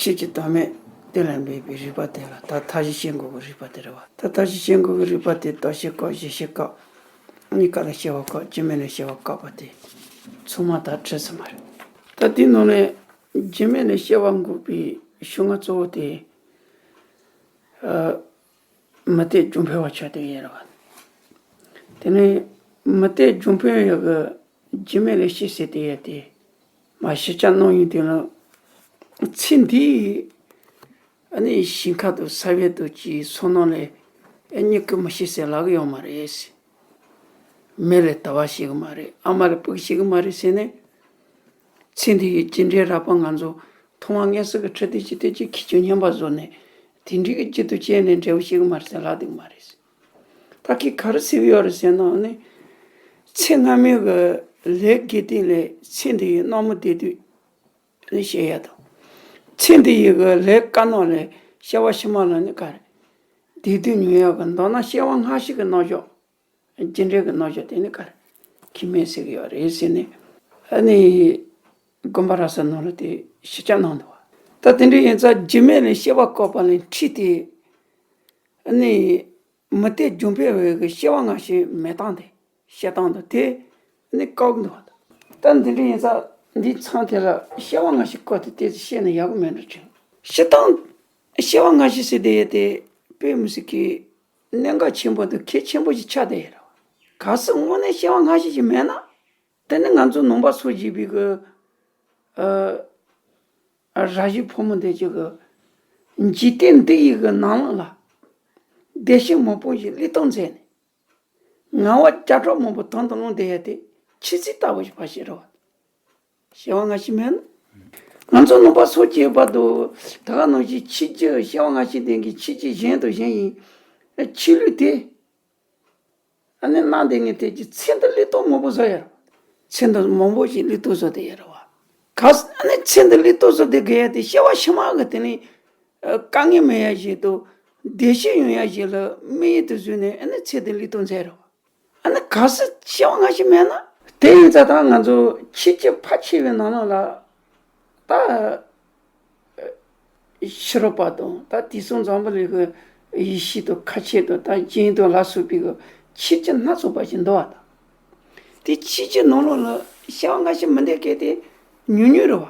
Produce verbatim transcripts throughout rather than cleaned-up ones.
ཆོས་ཀྱི་བདག་མེད་དེ་ལ་འབད་པའི་རིགས་པ་དེ་ལ་ད་མཐའ་བཞི་བཤད་དགོས་ཀྱི་རིགས་པ་དེ་རེད་བ། ད་མཐའ་བཞི་བཤད་དགོས་ཀྱི་རིགས་པ་དེ་ལྟོ་ཤས་བཀག་བཞེས་ཤས་བཀག་གཉིས་ཀ་ལ་སྐྱེ་བ་བཀག་རྒྱུ་མེད་ལ་སྐྱེ་བ་བཀག་པ་དེ་ཚང་མ་ད་འགྲིག་ས་མ་རེད། ད་དེའི་ནང་ནས་རྒྱུ་མེད་ལ་སྐྱེ་བ་འགོག་པའི་གཞུང་ལྔ་གཙོ་བོ་དེ། ཨ། མུ་སྟེགས་འབྱུང་འཕེལ་བ་ཆགས་དེ་ཡོད་རེད་བ། དེ་ནས་མུ་སྟེགས་འབྱུང་འཕེལ་ཡོད་གི་རྒྱུ་མེད་ལ་སྐྱེ་ཟེར་དེ་ཡོད་དེ། མ་ཤི་ཆ་གནང་ཡིན་དེ་ལ། ཚེ་འདིའི་ཨ་ནི་ཞིང་ཁ་དང་ས་བོན་དང་ཀྱི་བསོད་ནམས་ལས་ཨ་མྱུ་གུ་མི་སྐྱེ་ཟེར་ལབ་གི་ཡོད་མ་རེད། མེ་ལས་དུ་བ་སྐྱེ་གི་མ་རེད། ཨ་མ་ལས་སྤུ་གུ་སྐྱེ་གི་མ་རེད་ཟེར་ནས། ཚེ་འདི་ཡི་རྒྱུ་འབྲས་རགས་པ་ང་ཚོ་ཐོག་མ་དངོས་སུ་གི་ཁྲི་དེ་ཅི་སྟེ་ཅི་ཁྱི་ཆུ་སྙན་པ་བཟོ་ནས་དེ་འདྲའི་གི་རྒྱུ་དུ་སྐྱེས་ནས་འབྲས་བུ་སྐྱེ་གི་མ་རེད་ཟེར་ལབ་འདུག་མ་རེད། ད་ཁྱི་ག་རེ་ཟེར་གི་ཡོད་རེད་ཟེར་ན་ནི། ཚེ་སྔ་མའི་གི་ལས་དགེ་སྡིག་ལས་ཚེ་འདི་ཡི་སྣང་མུ་བདེ་སྡུག་ནི་བཤད་ཡ་དང་། ཚེ་འདི་ཡི་གི་ལས་དཀར་ནག་ལས་སྐྱེ་བ་ཕྱི་མ་ལ་ནི་ག་རེ། བདེ་སྡུག་མྱོང་ཡ་གི་མདོར་ན་སྐྱེ་བ་སྔ་ཕྱི་གི་རྣམ་གཞག་རྒྱུ་འབྲས་ཀྱི་རྣམ་གཞག་དེ་ནི་ག་རེ་ཁྱི་མེད་ཟེར་གྱི་ཡོད་རེད་ཟེར་ནས། ཨ་ནི་དགོན་པ་ར་ས་ནང་ལ་དེ་ཞུ་བཅར་གནང་འདུག་བ། ད་དེ་འདྲ་ཡིན་ཙང་རྒྱུ་མེད་ལས་སྐྱེ་བ་བཀག་པ་ལས་འཁྲིད་དེ། ཨ་ནི་མུ་སྟེགས་འབྱུང་འཕེལ་བའི་གི་སྐྱེ་བ་སྔ་ཕྱི་མེད་སྟངས་དེ་བཤད་སྟངས་དང་དེ་ནི་བཀག་འདུག་བ། ད་འདི་འདྲ་ཡིན་ཙང་འདིའི་མཚམས་དེ་ལ་སྐྱེ་བ་སྔ་ཕྱི་བཀག་དེ་དེ་ཚོ་བཤད་ན་ཡག་གི་མེད་འགྲོ་དྲན། སྤྱིར་བཏང་སྐྱེ་བ་སྔ་ཕྱི་ཟེར་དེ་ཡོད་དེ་དཔེ་མི་སྲིད་ཀྱི། གནད་འགག་ཆེན་པོ་དང་གལ་ཆེན་པོ་ཞིག་ཆགས་བསྡད་ཡོད་རེད་བ། གལ་སྲིད་དངོས་གནས་སྐྱེ་བ་སྔ་ཕྱི་ཞིག་མེད་ན། དེ་ནི་ང་ཚོ་ནང་པ་སངས་རྒྱས་པའི་གི། ཨ། ར་བཞི་ཕོ་མོ་འདི་ཅིག་གི། འཇིག་རྟེན་འདི་ཡི་གི་ནང་ལོགས་ལ། བདེ་གཤེགས་མང་པོ་ཞིག་སླེབས་སྟངས་མཛད་ནས། ངལ་བ་བརྒྱ་ཕྲག་མང་པོ་དང་དུ་བླངས་བསྡད་ཡ་དེ་ཁྱི་ཚིག་ལྟ་བུ་ཞིག་ཕར་བཤད་རེད་བ། སྐྱེ་བ་སྔ་ཕྱི་མེད་ན། ང་ཚོ་ནང་པ་སངས་རྒྱས་བར་དུ་ད་ག་ནང་བཞིན་ཕྱི་རྒྱུ་སྐྱེ་བ་སྔ་ཕྱི་ལྡན་གྱི་ཕྱི་རྒྱུ་གཞན་དང་གཞན་ཡིན། ཕྱི་ལུས་དེ། ཨ་ནི་གནང་བསྡད་མཁན་དེ་གྱི་ཚེ་འདི་སླེབས་སྟངས་མང་པོ་བཟོ་ཡ་རེད། ཚེ་འདི་མང་པོ་ཞིག་སླེབས་སྟངས་བཟོ་བསྡད་ཡ་རེད་བ། ག་ས་ཨ་ནི་ཚེ་འདི་སླེབས་སྟངས་བཟོ་བསྡད་དགོས་ཡ་དེ་སྐྱེ་བ་ཕྱི་མ་གི་དེ་ནི། དཀའ་ངལ་མེད་ཡ་ཞིག་དང་བདེ་སྐྱིད་ཡོང་ཡ་ཞིག་ལ་དམིགས་ཡུལ་དུ་བཟུང་ནས་ཨ་ནི་ཚེ་འདི་སླེབས་སྟངས་མཛད་རེད་བ། ཨ་ནི་གལ་སྲིད་སྐྱེ་བ་སྔ་ཕྱི་མེད་ན། དེ་ཡིན་ཙང་ད་ང་ཚོ་ཕྱི་རྒྱུ་ཕར་ཕྱི་བའི་ནང་ལོགས་ལ་ད་ཕྱི་རོལ་པ་དང་ད་དུས་གསུམ་འཛམ་བུ་གླིང་གི་ཡེ་ཤུ་དང་ཁ་ཆེ་དང་ད་སྦྱིན་དང་ལ་སོགས་པའི་གི་ཕྱི་རྒྱུ་སྣ་ཚོགས་པ་ཞིག་འདུག་བ་དང་། དེ་ཕྱི་རྒྱུ་ནང་ལོགས་ལ་སྐྱེ་བ་སྔ་ཕྱི་མི་འདོད་མཁན་དེ་ཉུང་ཉུང་རེད་བ།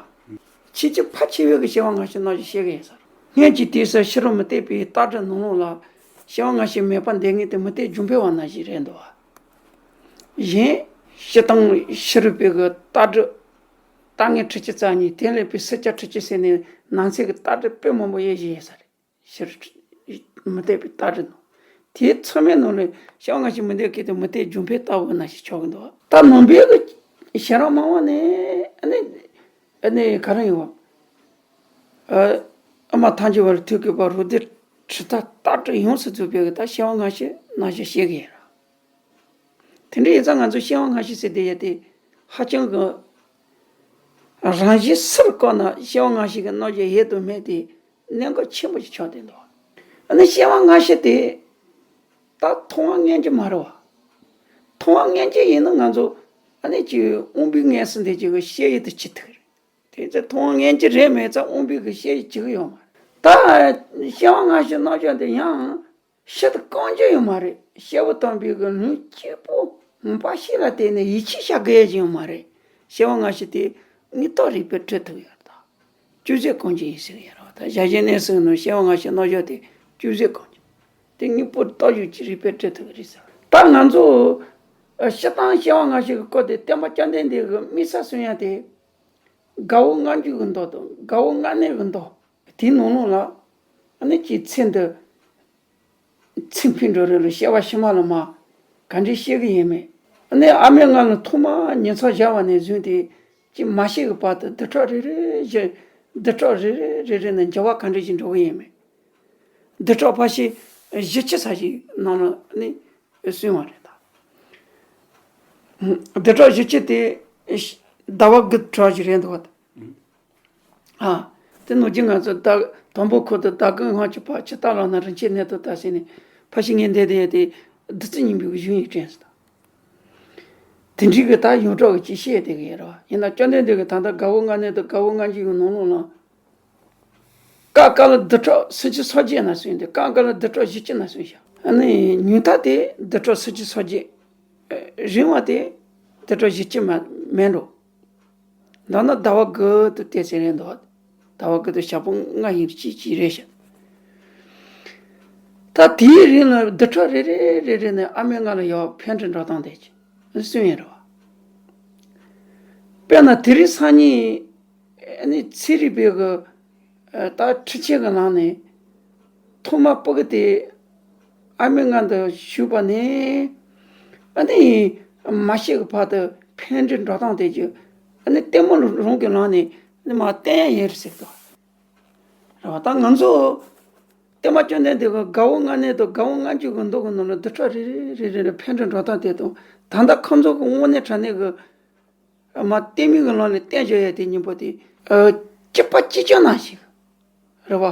ཕྱི་རྒྱུ་ཕར་ཕྱི་བའི་གི་སྐྱེ་བ་སྔ་ཕྱི་རྣམ་གཞག་བཤད་གི་ཡིན་ཟེར། སྔོན་གྱི་དུས་སུ་ཕྱི་རོལ་མུ་སྟེགས་པའི་ལྟ་གྲུབ་ནང་ལོགས་ལ་སྐྱེ་བ་སྔ་ཕྱི་མེད་པར་འདོད་མཁན་དེ་མུ་སྟེགས་འབྱུང་འཕེལ་བ་ནང་བཞིན་རེད་འདུག་བ། གཞན་སྤྱིར་བཏང་ཕྱི་རོལ་པའི་གི་ལྟ་གྲུབ། ལྟ་ངན་ཁྲི་བཅུ་རྩ་གཉིས་དེ་ལས་པའི་སྲིད་ཀྱང་ཁྲི་བཅུ་ཟེར་ནས་ནང་གསེས་ཀྱི་ལྟ་གྲུབ་དཔེ་མང་པོ་དབྱེ་ཞིབ་ཡོད་ས་རེད། ཕྱི་རོལ་མུ་སྟེགས་པའི་ལྟ་གྲུབ་ནང་། དེའི་ཚང་མའི་ནང་ནས་སྐྱེ་བ་སྔ་ཕྱི་མི་འདོད་མཁན་དེ་མུ་སྟེགས་འབྱུང་འཕེལ་ལྟ་བུ་ནང་བཞིན་ཆགས་ཀྱི་འདུག་ད་ནང་པའི་གི་གཞན་རང་མང་བ་ནས་ཨ་ནི་ཨ་ནི་ག་རེ་ཡོང་བ། ཨ་ཨ་མ་ཐམས་ཅད་པ་ལ་ཐུག་གི་པ་རུ་སྡེ་ཁྲི་ཐག་ལྟ་གྲུབ་ཡོངས་སུ་རྫོགས་པའི་གི་ད་སྐྱེ་བ་སྔ་ཕྱི་རྣམ་གཞག་བཤད་གི་ཡིན་ར། དེ་འདྲ་ཡིན་ཙང་ང་ཚོ་སྐྱེ་བ་སྔ་ཕྱི་ཟེར་དེ་ཡ་དེ་ཧ་ཅང་གི་རང་བཞིན་སུར་བཀག་ན་སྐྱེ་བ་སྔ་ཕྱི་གི་རྣམ་གཞག་ཡོད་དུ་མེད་དེ་གནད་འགག་ཆེན་པོ་ཞིག་ཆགས་བསྡད་འདུག་ཨ་ནི་སྐྱེ་བ་སྔ་ཕྱི་དེ་ད་མཐོང་བ་མངོན་གྱུར་མ་རེད་བ། མཐོང་བ་མངོན་གྱུར་ཡིན་ན་ང་ཚོ་ཨ་ནི་ཅིག་དབང་པོའི་ངོས་སུ་འདི་ཅིག་གི་ཤེས་ཡོན་དུ་བྱེད་ཐུབ་རེད། དེ་ཚོ་མཐོང་བ་མངོན་གྱུར་རེད་མེད་ཙང་དབང་པོའི་གི་ཤེས་ཡོན་བྱེད་གི་ཡོད་མ་རེད། ད་སྐྱེ་བ་སྔ་ཕྱི་རྣམ་གཞག་དེ་ཡང་། ཕྱི་དུ་རྐང་རྒྱུ་ཡོད་མ་རེད། སྐྱེས་བུ་དམ་པའི་གི་ལུས་གཅིག་པོ་ངོ་མ་ཤེས་ལ་བརྟེན་ནས་ཡིད་ཆེས་བྱ་དགོས་ཡ་ཅིག་ཡོད་མ་རེད། སྐྱེ་བ་སྔ་ཕྱི་དེ་དངོས་ཐོག་རིག་པས་འགྲེལ་ཐུབ་ཡོད་རེད་ད། བཅུད་རྫས་རྐང་རྒྱུ་ཡིན་ཟེར་གི་ཡོད་རེད་བ། ད་བྱ་བྱེད་གནས་གསུམ་ནང་སྐྱེ་བ་སྔ་ཕྱི་རྣམ་གཞག་དེ་བཅུད་རྫས་རྐང་རྒྱུ། དེ་དངོས་པོ་རྟོགས་བྱུང་གི་རིག་པས་འགྲེལ་ཐུབ་ཀྱི་རེད་ཟེར། ད་ང་ཚོ་ཨ་སྤྱིར་བཏང་སྐྱེ་བ་སྔ་ཕྱི་གི་སྐོར་དེ་བསྟན་པ་བཅོམ་ལྡན་འདས་ཀྱི་དམིགས་བསལ་གསུང་ཡ་དེ། དགའ་བོ་ལྔ་འགྱུར་གྱི་མདོ་དང་དགའ་བོ་ལྔ་གནས་ཀྱི་མདོ། དེའི་ནང་ལོགས་ལ་ཨ་ནི་ཅིག་ཚེ་འདི་ཚེ་འཕོས་འགྲོ་རེ་ལ་སྐྱེ་བ་ཕྱི་མ་ལ་མ་ག་འདྲས་སྐྱེ་གི་ཡིན་མིན། ཨ་ནི་ཨ་མས་ང་ལ་ཐོག་མ་ཉིང་མཚམས་སྦྱར་བ་ནས་བཟུང་སྟེ་ཅིག་མ་ཤེས་ཀྱི་བར་དུ་བདུན་ཕྲག་རེ་རེ་བཞིན་བདུན་ཕྲག་རེ་རེ་རེ་རེ་ནས་འགྱུར་བ་ག་འདྲས་ཞིག་འགྲོ་གི་ཡིན་མིན། བདུན་ཕྲག་ཕལ་ཆེར་བཞི་བཅུ་ཙམ་ཞིག་ནང་ལ་ནི་གསུངས་པ་རེད་ད། བདུན་ཕྲག་བཞི་བཅུ་དེ་ཟླ་བ་དགུ་ཕྲག་ཞིག་རེད་འདུག་བ། ཨ། དེ་ནང་བཞིན་ང་ཚོ་ཟླ་དང་པོ་ཁོ་ད་ཟླ་དགུ་ཧོན་གྱི་བར་ཕྱི་ཟླ་ལོ་ན་རིན་ཆེན་གནས་ཐོབ་ད་ཟེར་ནས་ཕ་ཤི་ངན་འདས་དེ་དེ་བདུད་རྩི་སྙིང་པོའི་གཞུང་ཡིན་དྲན་སོང་། དེ་འདྲའི་གི་ད་ཡོངས་གྲགས་ཀྱི་ཅིག་བཤད་བསྡད་གི་ཡོད་རེད་བ། ཡིན་ན་བཅོམ་ལྡན་འདས་ཀྱི་ད་ལྟ་དགའ་བོ་ལྔ་གནས་དང་དགའ་བོ་ལྔ་འགྱུར་གྱི་ནང་ལོགས་ལ། ཨ་ཀ་ལ་རྡུལ་ཕྲག་སུམ་ཅུ་སོ་བརྒྱད་ན་སོང་སྟེ་ཀ་ཀ་ལ་རྡུལ་ཕྲག་བཞི་བཅུ་ན་སོང་ཤག་ཨ་ནི་ཉུང་མཐའ་དེ་རྡུལ་ཕྲག་སུམ་ཅུ་སོ་བརྒྱད། རིང་བ་དེ་རྡུལ་ཕྲག་བཞི་བཅུ་མ་མེད་འགྲོ། མདོར་ན་ཟླ་བ་དགུ་དུ་བལྟས་ཚེ་རེད་འདུག་ཟླ་བ་དགུ་དུ་ཞག་པོ་ལྔ་ཡིན་གཅིག་གཅིག་རེད་ཤག་ད་དེའི་རིང་ལ་རྡུལ་ཕྲག་རེ་རེ་རེ་རེ་ནས་ཨ་མའི་མངལ་ལ་ཡོད་ཕན་འབྲས་འགྲོ་སྟངས་དེ་གསུངས་ཡོད་རེད་བ། དཔེར་ན་དེ་རིང་སང་ཉིན་ཨ་ནི་ཚེ་རིང་པའི་གི་ད་འཕྲུལ་ཆས་གི་ནང་ནས་ཐོག་མ་སྤུ་གུ་དེ་ཨ་མའི་མངལ་དུ་ཞུགས་པ་ནས་ཨ་ནི་མ་ཤི་གི་བར་དུ་ཕན་འབྲས་འགྲོ་སྟངས་དེ་གི་ཨ་ནི་ལྟད་མོ་རང་གི་ནང་ནས་ཨ་ནི་མར་བསྟན་ཡ་ཡོད་རེད་ཟེར་གི་འདུག་རེད་བ། ད་ང་ཚོ་བསྟན་པ་བཅོམ་ལྡན་འདས་ཀྱི་དགའ་བོ་ལྔ་བརྙེས་དང་དགའ་བོ་ལྔ་བཅུ་གི་མདོ་གི་ནང་ལ་རྡུལ་ཕྲག་རེ་རེ་རེ་རེ་ལ་ཕན་འབྲས་འགྲོ་སྟངས་དེ་དང་ད་ལྟ་ཁོང་ཚོ་གི་དངོས་གནས་དྲང་གནས་ཀྱི་མ་བསྟན་མིན་གྱི་ལམ་ནས་བསྟན་བཞག་ཡ་དེ་གཉིས་པོ་དེ་གཅིག་པ་གཅིག་རྐྱང་ནང་ཞིག་རེད་བ།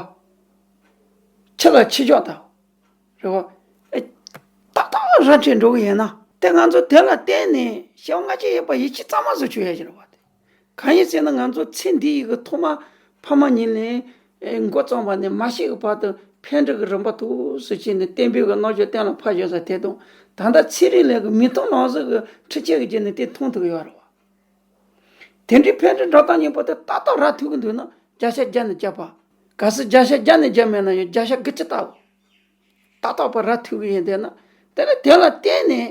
ཆུ་ལ་ཆུ་འཇོག་དང་། རེད་བ། ཨེ། ཏག་ཏག་ར་འཕྲོད་འགྲོ་གི་ཡིན་ན། དེ་ང་ཚོ་དེ་ལ་བརྟེན་ནས་ཞེ་པོ་ལྔ་བཅུ་ཡོད་པ་ཡིད་ཆེས་གཙང་མ་བཟོ་ཆོག་ཡ་ཞིག་རེད་བ་དེ། གང་ཡིན་ཟེར་ན་ང་ཚོ་ཚེ་འདི་ཡི་གི་ཐོག་མ་ཕ་མ་ཉིད་ནས་ཨེ་འགོ་བརྩམས་པ་ནས་མ་ཤི་གི་བར་དུ་ཕན་འབྲས་ཀྱི་རིམ་པ་ཐུགས་སུ་ཆུད་ནས་བསྟན་པའི་གི་རྣལ་འབྱོར་གཏན་ལ་ཕབ་བཞག་ས་དེ་དང་ད་ལྟ་ཚན་རིག་ལས་ཀྱི་མིག་མཐོང་ལག་ཟིན་གྱི་འཕྲུལ་ཆས་ཀྱི་རྒྱུ་ནས་དེ་མཐོང་ཐུབ་ཀྱི་ཡོད་རེད་བ། དེ་འདྲའི་ཕན་འབྲས་འགྲོ་སྟངས་གཉིས་པོ་དེ་ཏག་ཏག་རག་ཐུབ་ཀྱི་འདུག་ན་བརྒྱ་ཆ་བརྒྱ་ནས་བརྒྱ་པ། གལ་སྲིད་བརྒྱ་ཆ་བརྒྱ་ནས་བརྒྱ་མེད་ན་ཡང་བརྒྱ་ཆ་དགུ་བཅུ་ལྟ་བུ། ཏག་ཏག་པ་རག་ཐུབ་ཀྱི་ཡིན་བསྡད་ན་དེ་ལ་དེ་ལ་བརྟེན་ནས་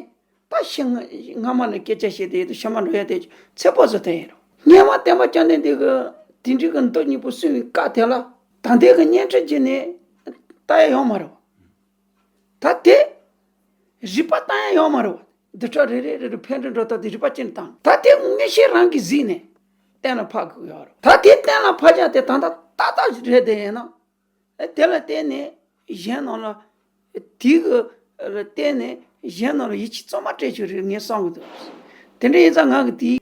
ད་ཤི་སྔ་མ་ལ་སྐད་ཆ་བཤད་དེ་ཡོད་དུས་ཤི་མ་འགྲོ་ཡ་དེ་ཚེ་སྤོ་བཟོ་དེ་ཡིན་རུང་སྔོན་མ་བསྟན་པ་བཅོམ་ལྡན་འདས་ཀྱིས་དེ་འདྲའི་གི་མདོ་གཉིས་པོ་གསུངས་པའི་སྐབས་དེ་ལ་ད་ལྟའི་གི་བརྙན་འཕྲིན་བརྒྱུད་ནས་ལྟ་ཡ་ཡོད་མ་རེད་བ། ད་དེ། རིག་པ་བཏང་ཡ་ཡོད་མ་རེད་བ། རྡུལ་ཕྲ་རེ་རེ་རེ་རེ་ཕན་འབྲས་འགྲོ་སྟངས་དེ་རིག་པ་ཅན་བཏང་། ད་དེ་མངོན་ཤེས་རང་གིས་གཟིགས་ནས་གཏན་ལ་ཕབ་དགོས་ཡོད་རེད། ད་དེ་གཏན་ལ་ཕབ་ཀྱང་དེ་ད་ལྟ་ཏག་ཏག་རེད་དེ་ཡིན་ན། ཨེ་དེ་ལ་བརྟེན་ནས་གཞན་རྣམས་ལ། དེ་གི་ལ་བརྟེན་ནས་གཞན་རྣམས་ལ་ཡིད་ཆེས་གཙང་མ་སྤྲད་ཆོག་རེད་ངས་བསམ་གི་འདུག་དེ་འདྲ་ཡིན་ཙང་ང་གི་དེ།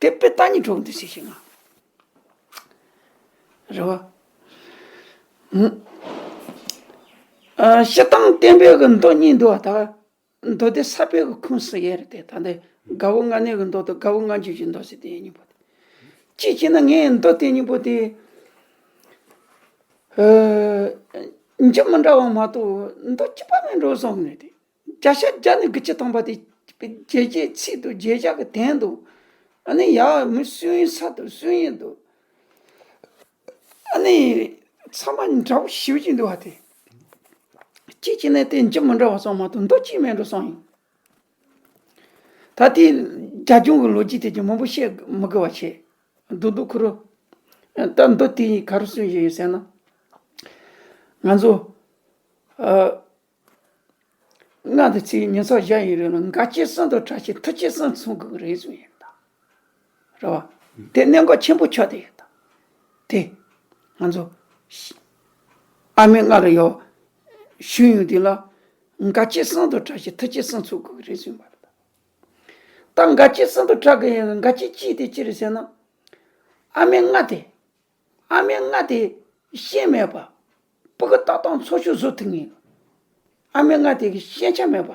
དེ་དཔེ་ལྟ་སྙིང་བྲོ་གི་འདུག་ཟེར་ཞིག་ང་། རེད་བ། ཨ། སྤྱིར་བཏང་བསྟན་པའི་གི་མདོ་གཉིས་འདུག་བ་ད། མདོ་སྡེ་ས་པཎ་གི་ཁུངས་སུ་ཡོད་རེད་དེ་ད་ལྟ་དགའ་བོ་ལྔ་བརྙེས་གི་མདོ་དང་དགའ་བོ་ལྔ་བཅུ་གི་མདོ་ཟེར་དེ་གཉིས་པོ་དེ། གཅིག་བྱས་ན་ངས་མདོ་དེ་གཉིས་པོ་དེ། ཨ། རྒྱུ་མི་འདྲ་བ་མ་གཏོགས་མདོ་གཅིག་པ་མིན་འགྲོ་བསམ་ནས་དེ། བརྒྱ་ཆ་བརྒྱ་ནས་དགུ་བཅུ་ཐམ་པ་དེ་རྒྱས་བཤད་ཚིག་དང་རྒྱས་བཤད་ཀྱི་དོན་དང་། ཨ་ནི་ཡར་མི་གསུང་ཡིན་ས་དང་གསུང་ཡིན་དང་། ཨ་ནི་ཚང་མ་འདྲ་བོ་ཞེ་པོ་ཅིག་འདུག་བ་དེ། གཅིག་བྱས་ན་དེ་རྒྱུ་མི་འདྲ་བ་སོང་མ་གཏོགས་མདོ་གཅིག་མིན་འགྲོ་བསམ་ཡིན། ད་དེ་རྒྱ་གཞུང་གི་ལོ་རྒྱུས་དེ་ཀྱང་མང་པོ་བཤད་མི་དགོས་པ་བྱས། མདོར་བསྡུས་ཁོ་རང་། ད་མདོ་དེ་ག་རེ་གསུངས་བཞག་ཡོད་ཟེར་ན། ང་ཚོ། ཨ། སྔ་དུས་ཚེ་ཉིན་ཚོགས་བཞག་ཡིན་རེད་ལ་འགལ་རྐྱེན་གསུམ་དང་བྲལ་ཞིང་ཐུགས་རྗེ་གསུམ་མཚོན་དགོས་ཀྱི་རེད་གསུངས་ཡིན་ད། རེད་བ། དེ་གནད་འགག་ཆེན་པོ་ཆགས་བསྡད་ཡོད་ད། དེ། ང་ཚོ། ཨ་མའི་མངལ་ལ་ཡོད། ཞུ་ཡོང་དུས་ལ། འགལ་རྐྱེན་གསུམ་དང་བྲལ་ཞིང་ཐུགས་རྗེ་གསུམ་མཚོན་དགོས་ཀྱི་རེད་གསུངས་པ་རེད་ད། ད་འགལ་རྐྱེན་གསུམ་དང་བྲལ་དགོས་ཡིན་འགལ་རྐྱེན་གཅིག་དེ་ཅི་རེད་ཟེར་ན། ཨ་མའི་མངལ་དེ། ཨ་མའི་མངལ་དེ་ཤན་མེད་པ། སྤུ་གུ་ཏག་ཏག་འཚོ་སྐྱོང་བཟོ་ཐུབ་ངེས། ཨ་མའི་མངལ་དེ་གི་ཤན་ཆ་མེད་པ།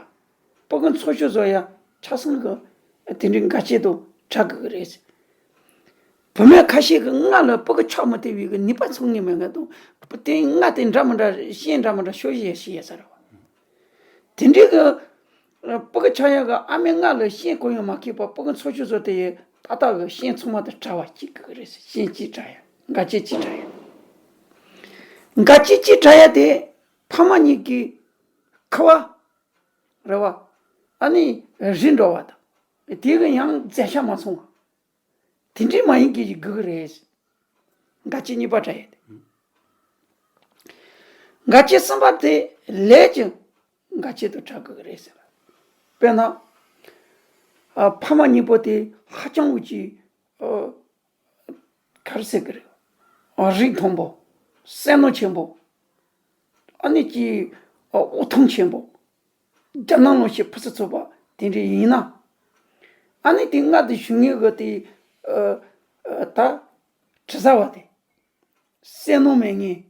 སྤུ་གུ་འཚོ་སྐྱོང་བཟོ་ཡ་ཆ་ཚང་གི་དེ་འདྲའི་འགལ་རྐྱེན་དང་བྲལ་དགོས་ཀྱི་རེད། བུད་མེད་ཁ་ཤས་ཀྱི་མངལ་ལ་སྤུ་གུ་ཆགས་མི་ཐུབ་པའི་གི་ནུས་པ་ཚང་ངེས་མེད་མཁན་དང་དེ་མངལ་དེ་འདྲ་མི་འདྲ་ཤན་འདྲ་མི་འདྲ་ཤོར་ཡས་ཤི་ཡས་ས་རེད་བ། དེ་འདྲའི་གི་སྤུ་གུ་ཆགས་ཡག་གི་ཨ་མའི་མངལ་ལ་ཤན་གང་ཡང་མ་ཁེལ་བར་སྤུ་གུ་འཚོ་སྐྱོང་བཟོ་དེ་ཡི་ཏག་ཏག་གི་ཤན་ཚང་མ་དང་བྲལ་བ་གཅིག་གི་རེད་ཤན་གཅིག་བྲལ་ཡ་འགལ་རྐྱེན་གཅིག་བྲལ་ཡ། འགལ་རྐྱེན་གཅིག་བྲལ་ཡ་དེ་ཕ་མ་གཉིས་ཀྱི་ཁུ་བ་རེད་བ། ཨ་ནི་རིལ་འགྲོ་བ་དང་དེ་གི་ཡང་རྫས་ཤ་མ་ཚང་བ། དེ་འདྲའི་མ་ཡིན་གྱི་ཞིག་དགོས་ཀྱི་རེད། འགལ་རྐྱེན་གཉིས་པ་བྲལ་ཡོད་དེ། འགལ་རྐྱེན་གསུམ་པ་དེ་ལས་ཀྱི་འགལ་རྐྱེན་དུ་གྲགས་དགོས་ཀྱི་རེད་ཟེར་བ། དཔེར་ན། ཨ། ཕ་མ་གཉིས་པོ་དེ་ཧ་ཅང་བོ་ཅིག་ཨ། ག་རེ་ཟེར་གི་རེད། ཨ། རིགས་མཐོན་པོ། བསོད་ནམས་ཆེན་པོ། ཨ་ནི་ཅིག་ཨ། དབུགས་ཐུང་ཆེན་པོ། རྒྱ་ནག་ལུང་ཞིག་ཕུ་སུ་ཚུགས་པ་དེ་འདྲ་ཡིན་ན། ཨ་ནི་དེ་མངལ་དུ་ཞུགས་མཁན་གི་དེ། ཨ། ཨ། ད། དྲི་ཟ་བ་དེ། བསོད་ནམས་མེད་མཁན།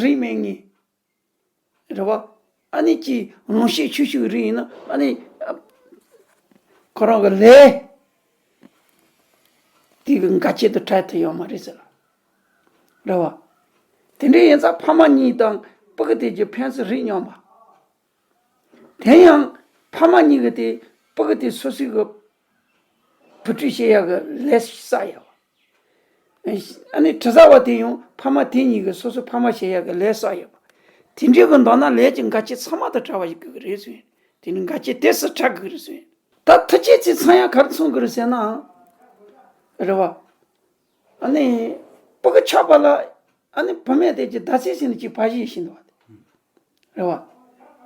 རིགས་མེད་མཁན། རེད་བ། ཨ་ནི་ཅིག་ལོང་ཤེད་ཆུང་ཤོས་རིགས་ཡིན་ན་ཨ་ནི། ཁོ་རང་གི་ལས། དེ་གི་འགལ་རྐྱེན་དུ་བྲལ་ཐུབ་ཡོད་མ་རེད་ཟེར། རེད་བ། དེ་འདྲ་ཡིན་ཙང་ཕ་མ་གཉིས་དང་སྤུ་གུ་དེ་གྱི་ཕན་ཚུན་རིགས་མཉམ་པ། དེ་ཡང་ཕ་མ་གཉིས་ཀྱི་དེ་སྤུ་གུ་དེ་སོ་སོའི་གི་བུ་ཕྲུག་བྱེད་ཡག་གི་ལས་བསགས་ཡོད་པ། ཨ་ནི་དྲི་ཟ་བ་དེ་ཡང་ཕ་མ་དེ་གཉིས་ཀྱི་སོ་སོ་ཕ་མ་བྱེད་ཡག་གི་ལས་བསགས་ཡོད་པ། དེ་འདྲའི་གི་མདོར་ན་ལས་ཀྱི་འགལ་རྐྱེན་ཚང་མ་དང་བྲལ་བ་ཞིག་དགོས་ཀྱི་རེད་ཟེར། དེ་ནི་འགལ་རྐྱེན་དེ་སུ་བྲལ་དགོས་ཀྱི་རེད་ཟེར། ད་ཐུགས་རྗེ་ཅིག་ཚང་ཡག་ག་རེ་མཚོན་གྱི་རེད་ཟེར་ན། རེད་བ། ཨ་ནི་སྤུ་གུ་ཆགས་པ་ལ་ཨ་ནི་བུད་མེད་དེ་གྱི་ཟླ་ཚེས་ཟེར་ནས་ཅིག་བབས་བཞིན་བཞིན་འདུག་བ། རེད་བ།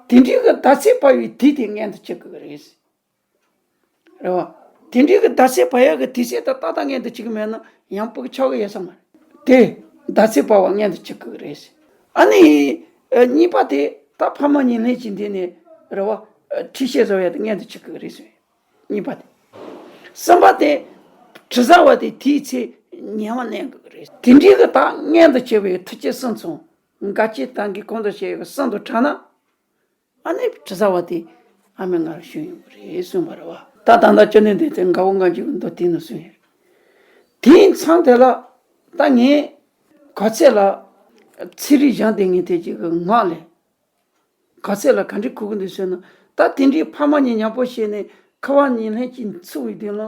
དེ་འདྲའི་གི་ཟླ་ཚེས་བབས་པའི་དུས་དེ་མངོན་དུ་བྱེད་དགོས་ཀྱི་རེད། རེད་བ། དེ་འདྲའི་གི་ཟླ་ཚེས་བབས་ཡག་གི་དུས་ཚོད་དང་ཏག་ཏག་མངོན་དུ་བྱེད་ཀྱི་མེད་ན་ཡང་སྤུ་གུ་ཆགས་ཀྱི་ཡོད་ས་མ་རེད། དེ་ཟླ་ཚེས་བབས་པ་མངོན་དུ་བྱེད་དགོས་ཀྱི་རེད། ཨ་ནི་ཨ་གཉིས་པ་དེ་ད་ཕ་མ་གཉིས་ལྷན་ཅིག་འདུས་ནས་རེད་བ། ཨ་འཁྲུལ་ཤེས་བཟོ་ཡག་དེ་མངོན་དུ་བྱེད་དགོས་ཀྱི་རེད་ཟེར། གཉིས་པ་དེ། གསུམ་པ་དེ། དྲི་ཟ་བ་དེ་དེའི་ཚེ་ཉལ་བ་གནས་དགོས་ཀྱི་རེད། དེ་འདྲའི་གི་ད་མངོན་དུ་བྱས་པའི་ཐུགས་རྗེ་གསུམ་མཚུངས། འགལ་རྐྱེན་དང་གི་གོང་དུ་བཤད་ཡག་གི་གསུམ་དུ་བྲལ་ན། ཨ་ནི་དྲི་ཟ་བ་དེ་ཨ་མའི་མངལ་ལ་ཞུགས་ཡོང་གི་རེད་གསུངས་པ་རེད་བ། ད་ད་ལྟ་བཅོམ་ལྡན་འདས་དེ་འགའ་བོ་འགའ་ཞིག་མདོ་དེ་ནས་གསུངས་ཡོད། དེའི་མཚམས་དེ་ལ་ད་ངས་ག་ཚད་ལ་ཚན་རིག་སྦྱངས་ཏེ་ངས་དེ་ཅིག་གི་ངག་ལས། ག་ཚད་ལ་ག་འདྲ་གོ་གི་འདུག་ཟེར་ན། ད་དེ་འདྲའི་ཕ་མ་གཉིས་མཉམ་པོ་བྱས་ནས་ཁུ་བ་གཉིས་ལྷན་ཅིག་འཚུགས་པའི་དུས་ལ།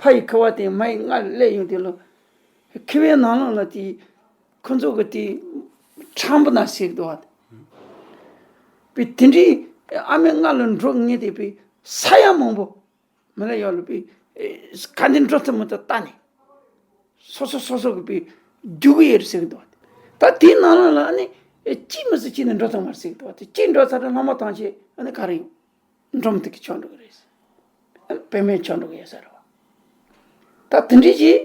ཕ་ཡི་ཁུ་བ་དེ་མ་ཡི་མངལ་སླེབས་ཡོང་དུས་ལ། ཁུ་བའི་ནང་ལོགས་ལ་དེ་ཁོ་ཚོ་གི་དེ་ཁྲམ་བུ་ན་ཟེར་གི་འདུག་བ། པའི་དེ་འདྲའི་ཨ་མའི་མངལ་ལ་འགྲོ་ངེས་དེ་པའི་ས་ཡ་མང་པོ། མི་ལ་ཡོད་ལ་པའི་ག་འདི་འགྲོ་ཐུབ་མི་ཐུབ་ལྟ་ནས། སོ་སོ་སོ་སོ་གི་པའི་རྒྱུག་གི་ཡོད་རེད་ཟེར་གི་འདུག་བ། ད་དེའི་ནང་ལོགས་ལ་ཨ་ནི་གཅིག་མི་སྲིད་གཅིག་ནི་འགྲོ་ཐུབ་མ་རེད་ཟེར་གི་འདུག་བ། དེ་གཅིག་འགྲོ་ཚར་དུས་ལྷག་མ་ཐམས་ཅད་ཨ་ནི་ག་རེ་ཡོང་། འགྲོ་མི་ཐུབ་ཀྱི་ཆགས་འགྲོ་གི་རེད། ཨ་ནི་བུད་མེད་ཆགས་འགྲོ་གི་ཡོད་ས་རེད་བ། ད་དེ་འདྲའི་ཞིག་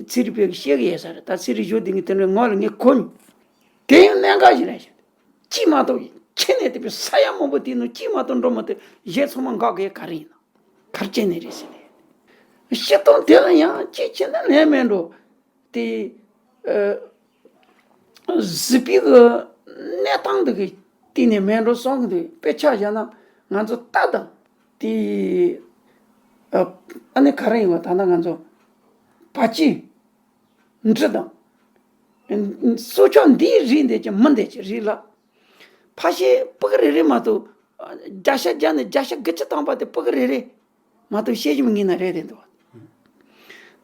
ཚན་རིག་པས་བཤད་གི་ཡོད་ས་རེད། ད་ཚན་རིག་གཞུང་འདི་གི་དེ་འདྲའི་ངོ་ལ་ངས་གོ་མྱོང་། དེ་ཡང་གནད་འགག་ཞིག་རེད་ཤག་གཅིག་མ་གཏོགས་ཁྱེད་ནས་དེ་པའི་ས་ཡ་མང་པོ་དེའི་ནང་གཅིག་མ་གཏོགས་འགྲོ་མི་ཐུབ། གཞན་ཚང་མ་འགག་གི་ག་རེ་ཡིན་ན། གར་བྱས་ནས་རེད་ཟེར་ནས། སྤྱིར་བཏང་དེ་ལ་ཡང་གཅིག་བྱས་ན་ལན་མེད་འགྲོ། དེ། ཨ། གཟིགས་པའི་གི་གནས་སྟངས་འདི་གི་སྟེང་ནས་མེད་འགྲོ་བསམ་གི་འདུག་དཔེ་ཆ་བཞག་ན་ང་ཚོ་རྟ་དང་། དེ། ཨ། ཨ་ནི་ག་རེ་ཡིན་པ་ད་ལྟ་ང་ཚོ་བ་ཕྱུགས། འབྲི་དང་། སྲོག་ཆགས་འདིའི་རིགས་འདི་ཀྱང་མི་འདི་ཀྱང་རིགས་ལ། ཕལ་ཆེར་སྤུ་གུ་རེ་རེ་མ་གཏོགས། བརྒྱ་ཆ་བརྒྱ་ནས་བརྒྱ་ཆ་དགུ་བཅུ་ཐམ་པ་དེ་སྤུ་གུ་རེ་རེ་མ་གཏོགས་བཤད་རྒྱུ་མི་ངེས་ན་རེད་དེ་འདུག་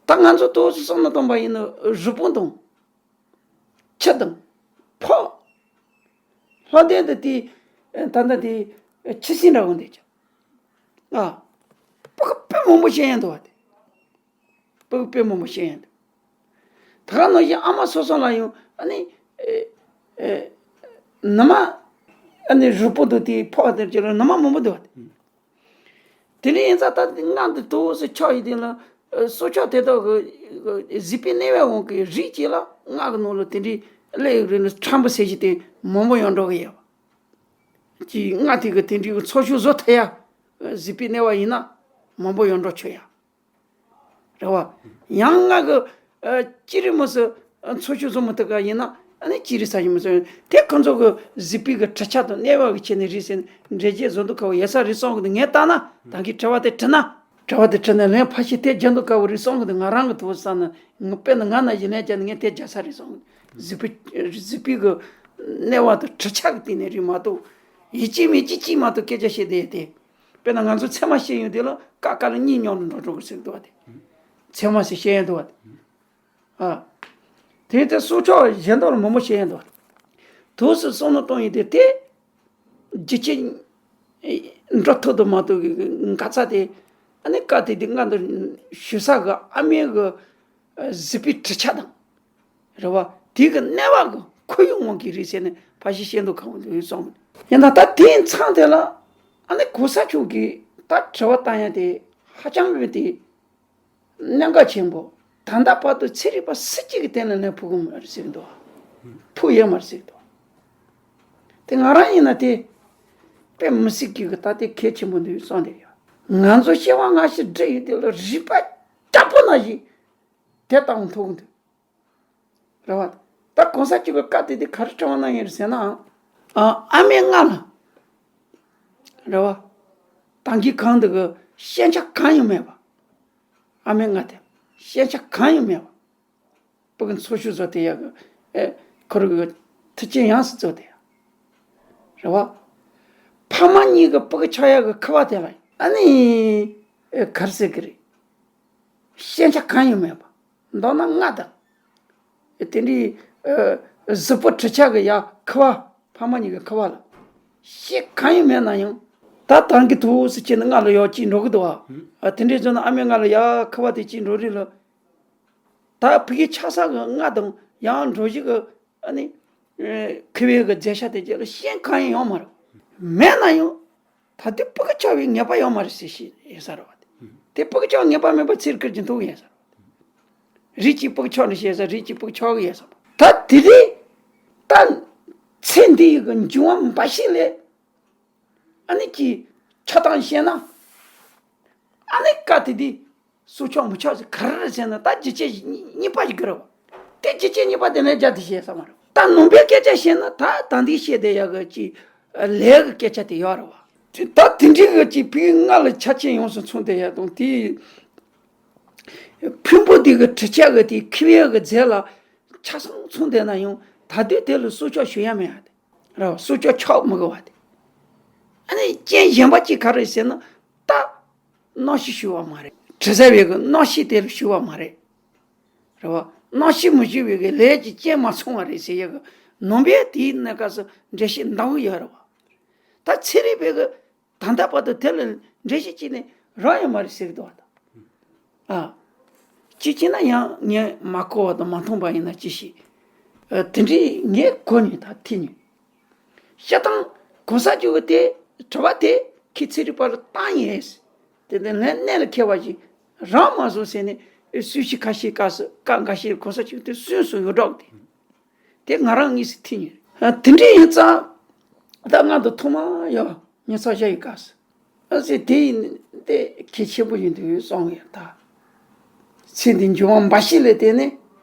ད་ང་ཚོ་ཏོག་ཙམ་བསམ་བློ་གཏོང་པ་ཡིན་ན་རི་བོང་དང་། ཁྱི་དང་། ཕག་ལྷ་ལྡན་དུ་དེ། ད་ལྟ་དེ་ཁྱི་སེང་འདྲ་བོ་འདི་ཀྱང་། ཨ། སྤུ་གུ་དཔེ་མང་པོ་བཤད་ཡ་འདུག་བ་དེ། སྤུ་གུ་དཔེ་མང་པོ་བཤད་ཡ་འདུག་ད་ག་ནང་བཞིན་ཨ་མ་སོ་སོ་ལ་ཡང་ཨ་ནི། ཨེ། ཨེ། ནུ་མ། ཨ་ནི་རི་བོང་དང་དེ་ཕག་དེ་ཀྱི་ནུ་མ་མང་པོ་འདུག་བ་དེ། དེ་འདྲ་ཡིན་ཙང་ད་མངལ་འདི་ཏོག་ཙམ་ཆགས་ཡོད་དུས་ལ། ཨ། སྲོག་ཆགས་དེ་དག་གི་གཟིགས་པའི་གནས་པའི་དབང་གིས་རིགས་གཅིག་ལ་མངལ་གྱི་ནང་ལ་དེ་འདྲའི་སླེབས་ཡོད་རེད་ན་ཁྲམ་བུ་ཟེར་གྱི་དེ་མང་པོ་ཡོང་འགྲོ་གི་ཡོད་པ། ཅིག་མངལ་དེ་གི་དེ་འདྲའི་གི་འཚོ་བཅུད་བཟོ་ཐུབ་ཡ། གཟིགས་པའི་གནས་པ་ཡིན་ན་མང་པོ་ཡོང་འགྲོ་ཆོག་ཡ། རེད་བ། ཡང་མངལ་གི། ཨ། བྱི་རིལ་མོ་སོ། ཨ། འཚོ་བཅུད་བཟོ་མི་ཐུབ་ག་ཡིན་ན་ཨ་ནི་བྱི་རིལ་ཟ་ཞིག་མི་ཟ། དེ་ཁོ་ཚོ་གི་གཟིགས་པའི་གི་གྲུབ་ཆ་དང་གནས་བབ་གི་ཆ་ནས་རེད་ཟེར་ནས་འགྲེལ་བརྗོད་བཟོ་འདུག་ག་བ་ཡོད་ས་རེད་བསམ་གི་འདུག་ངས་ལྟ་ན་ད་གིན་དྲི་བ་དེ་དྲིས་ན། དྲི་བ་དེ་དྲིས་ན་ལན་ཕལ་ཆེར་དེ་རྒྱག་འདུག་ག་བ་རེད་བསམ་གི་འདུག་ང་རང་གི་ཐོག་བསམ་ན་ང་དཔེར་ན་ང་ན་ཡིན་ན་ཀྱང་ངས་དེ་རྒྱག་ས་རེད་བསམ་གི་འདུག་གཟིགས་པའི་གཟིགས་པའི་གི་གནས་བབ་དང་གྲུབ་ཆ་གི་སྟེང་ནས་རེད་མ་གཏོགས། ཡིན་གཅིག་མིན་གཅིག་གཅིག་མ་གཏོགས་སྐད་ཆ་བཤད་བསྡད་ཡོད་དེ། དཔེར་ན་ང་ཚོ་ཚད་མ་བཤད་ཡོང་དུས་ལ་ཀ་ཀ་ལ་གཉིས་མཉམ་དུ་འགྲོ་འགྲོ་གི་ཟེར་གི་འདུག་བ་དེ། ཚད་མ་ཟེར་བཤད་ཡོང་འདུག་བ་དེ། ཨ། དེ་ལྟར་སྲོག་ཆགས་གཞན་དག་ལ་མང་པོ་བཤད་ཡོང་འདུག་བ། དུས་སུ་བསམ་བློ་གཏོང་ཡོང་དུས་དེ། རྒྱུ་ཆེ། འགྲོ་ཐུབ་དུ་མ་ཐུབ་ཀྱི་འགག་རྩ་དེ། ཨ་ནི་བཀའ་དེ་དེ་སྔ་འདིར་ཞུ་ས་གི་ཨ་མའི་གི་གཟིགས་པའི་གྲུབ་ཆ་དང་། རེད་བ། དེ་གི་གནས་བབ་གི་ཁོར་ཡུག་དབང་གིས་རེད་ཟེར་ནས་ཕལ་ཆེར་བཤད་འདུག་ག་བ་འདུག་བསམ། ཡིན་ན་ད་དེའི་མཚམས་དེ་ལ་ཨ་ནི་གོང་ས་མཆོག་གིས་ད་དྲི་བ་བཏང་ཡ་དེ་ཧ་ཅང་གི་དེ་གནད་འགག་ཆེན་པོ། ད་ལྟ་བར་དུ་ཚན་རིག་པ་སུ་གཅིག་གིས་གཏན་ལ་ལན་ཕུལ་གི་མ་རེད་ཟེར་གི་འདུག་ཕུལ་ཡོད་མ་རེད་ཟེར་གི་འདུག་དེ་ང་རང་ཡིན་ན་དེ་དཔེ་མི་སྲིད་ཀྱི་གི་ད་དེ་གལ་ཆེན་པོ་འདུག་བསམ་བསྡད་ཡོད། ང་ཚོ་སྐྱེ་བ་སྔ་ཕྱི་འདྲི་ཡོད་དེ་ལ་རིག་པ་དྲག་པོ་ནང་བཞིན་དེ་ལྟ་བུ་མཐོང་གི་འདུག་རེད་བ། ད་གོང་ས་མཆོག་གི་བཀའ་དེ་དེ་ག་རེ་དྲི་བ་གནང་ཡོད་རེད་ཟེར་ན། ཨ། ཨ་མའི་མངལ་ལ། རེད་བ། ད་གིན་གང་འདི་གི་ཞན་ཆ་གང་ཡང་མེད་པ། ཨ་མའི་མངལ་དེ་ཞན་ཆ་གང་ཡང་མེད་པ། སྤུ་གུ་འཚོ་བཅུད་བཟོ་ཐུབ་ཡག་གི། ཨེ། ཁོ་རང་གི་ མཐུ་ཆེན་ཡོངས་སུ་རྫོགས་ཏེ། རེད་བ། ཕ་མ་གཉིས་ཀྱི་ཕྲུ་གུ་ཆགས་ཡག་གི་ཁུ་བ་དེ་ལ་ཨ་ནི་ག་རེ་ཟེར་གི་རེད། ཞེན་ཆགས་གང་ཡང་མེད་པ། མདོར་ན་ང་དང་། དེ་འདྲའི་ཨ་གཟུགས་པོ་གྲུ་ཆ་གི་ཡ་ཁུ་བ། ཕ་མ་གཉིས་ཀྱི་ཁུ་བ་ལ་ཞེན་གང་ཡང་མེད་ན་ཡང་། ད་ད་གིན་ཐུག་སུ་ཁྱེད་ནི་ང་ལ་ཡག་ཅིག་འགྲོ་གི་འདུག་བ། ཨ་དེ་འདྲའི་བཟོ་ན་ཨ་མས་ང་ལ་ཡ་ཁུ་བ་དེ་ཅིག་འགྲོ་རེད་ལ། ད་ཕ་གི་ཆགས་ས་གི་ང་དང་ཡང་འགྲོ་གཞི་གི་ཨ་ནི་ཁུ་བའི་གི་མཛེས་ཤ་དེ་ཅིག་ལ་ཞེན་གང་ཡང་ཡོད་མ་རེད། མེད་ན་ཡང་། ད་དེ་ཕྲུ་གུ་ཆགས་པའི་ངེས་པ་ཡོད་མ་རེད་ཟེར་ཞིག་ཡོད་ས་རེད་བ། དེ་ཕྲུ་གུ་ཆགས་ངེས་པ་མེད་པ་ཚེ་རིང་ཁུར་གྱི་འདུག་ཡོད་ས་རེད། རིགས་གཅིག་ཕྲུ་གུ་ཆགས་ནས་ཤེས་ས་རིགས་གཅིག་ཕྲུ་གུ་ཆགས་གི་ཡོད་ས། ད་དེ་རིང་ད་ཚེ་འདི་ཡི་གི་འབྱུང་བ་འབའ་ཞིག་ལས་ཨ་ནི་ཀྱི་ཆགས་སྟངས་ཤེས་ན། ཨ་ནི་ཀ་དེ་དེ། སྲོག་ཆགས་མི་ཆགས་ཟེར་ག་རེ་རེད་ཟེར་ན་ད་རྒྱུ་རྐྱེན་གཉིས་པ་ཞིག་གི་རེད་བ། དེ་རྒྱུ་རྐྱེན་གཉིས་པ་དེ་ལས་རྒྱ་དེ་ཤེས་ས་མ་རེད། ད་ནང་པའི་སྐད་ཆ་བཤད་ན་ད་ད་འདི་བཤད་བསྡད་ཡག་གི་ཅིག་ལས་ཀྱི་སྐད་ཆ་དེ་ཡོད་རེད་བ། དེ་ད་དེ་འདྲའི་གི་ཅིག་ཕ་གི་ང་ལ་ཆ་རྐྱེན་ཡོངས་སུ་ཚང་བསྡད་ཡག་དང་དེ། ཕུང་པོ་དེ་གི་གྲུ་ཆ་གི་དེ་ཁུ་བའི་གི་རྫས་ལ་ཆ་ཚང་ཚང་བསྡད་ན་ཡང་ད་དུས་དེ་ལ་སྲོག་ཆགས་ཞུ་ཡ་མེད་ཡ་དེ། རེད་བ། སྲོག་ཆགས་ཆགས་མི་དགོས་བ་དེ། ཨ་ནི་རྐྱེན་གཞན་པ་ཅིག་ག་རེ་ཟེར་ན། ད་རྣམ་ཤེས་ཞུ་བ་མ་རེད། དྲི་ཟ་བའི་གི་རྣམ་ཤེས་དེ་ལ་ཞུ་བ་མ་རེད། རེད་བ། རྣམ་ཤེས་མི་ཞུ་བའི་གི་ལས་ཀྱི་རྐྱེན་མ་ཚང་བ་རེད་ཟེར་ཡ་གི་ནང་པའི་དེའི་གནས་སྐབས་སུ་འགྲེལ་བཤད་འདང་གི་ཡོད་རེད་བ། ད་ཚེ་རིང་ཕ་གི་ད་ལྟ་བར་དུ་དེ་ལ་འགྲེལ་བཤད་ཅིག་ནི་རག་ཡོད་མ་རེད་ཟེར་གི་འདུག་བ་ད། ཨ། གཅིག་བྱས་ན་ཡང་ངས་མ་གོ་བ་དང་མ་མཐོང་བ་ཡིན་ན་ཅི་ཞིག་ཨ། དེ་འདྲའི་ངས་གོ་མྱོང་ད་ཐོས་མྱོང་། སྤྱིར་བཏང་གོ་ས་བཅུ་གི་དེ་དྲི་བ་དེ་ཁྱེད་ཚེ་རིང་ཕ་ལ་བཏང་ཡིན། དེ་ནས་ལན་གནད་ལ་འཁེལ་བ་ཞིག་རག་མ་སོང་ཟེར་ནས་སུས་ཤིག་ཁ་ཤས་སྐབས་སུ་སྐབས་འགའ་ཤས་གོ་ས་བཅུ་དེ་སུན་སུ་ཡོད་འགྲོ་གི་དེ། དེ་ང་རང་གཉིས་སུ་ཐིག་ཉིན། ཨ། དེ་འདྲ་ཡིན་ཙང་། ད་ང་དང་ཐོག་མ་ཡང་ཉེ་ཚགས་བྱ་ཡི་སྐབས་སུ། ཨ་ཙི་དེ་ཡིན་དེ་གལ་ཆེན་པོ་ཡིན་དུས་སོང་ཡང་ད། ཚེ་འདི་འབྱུང་བ་འབའ་ཞིག་ལས་བརྟེན་ནས་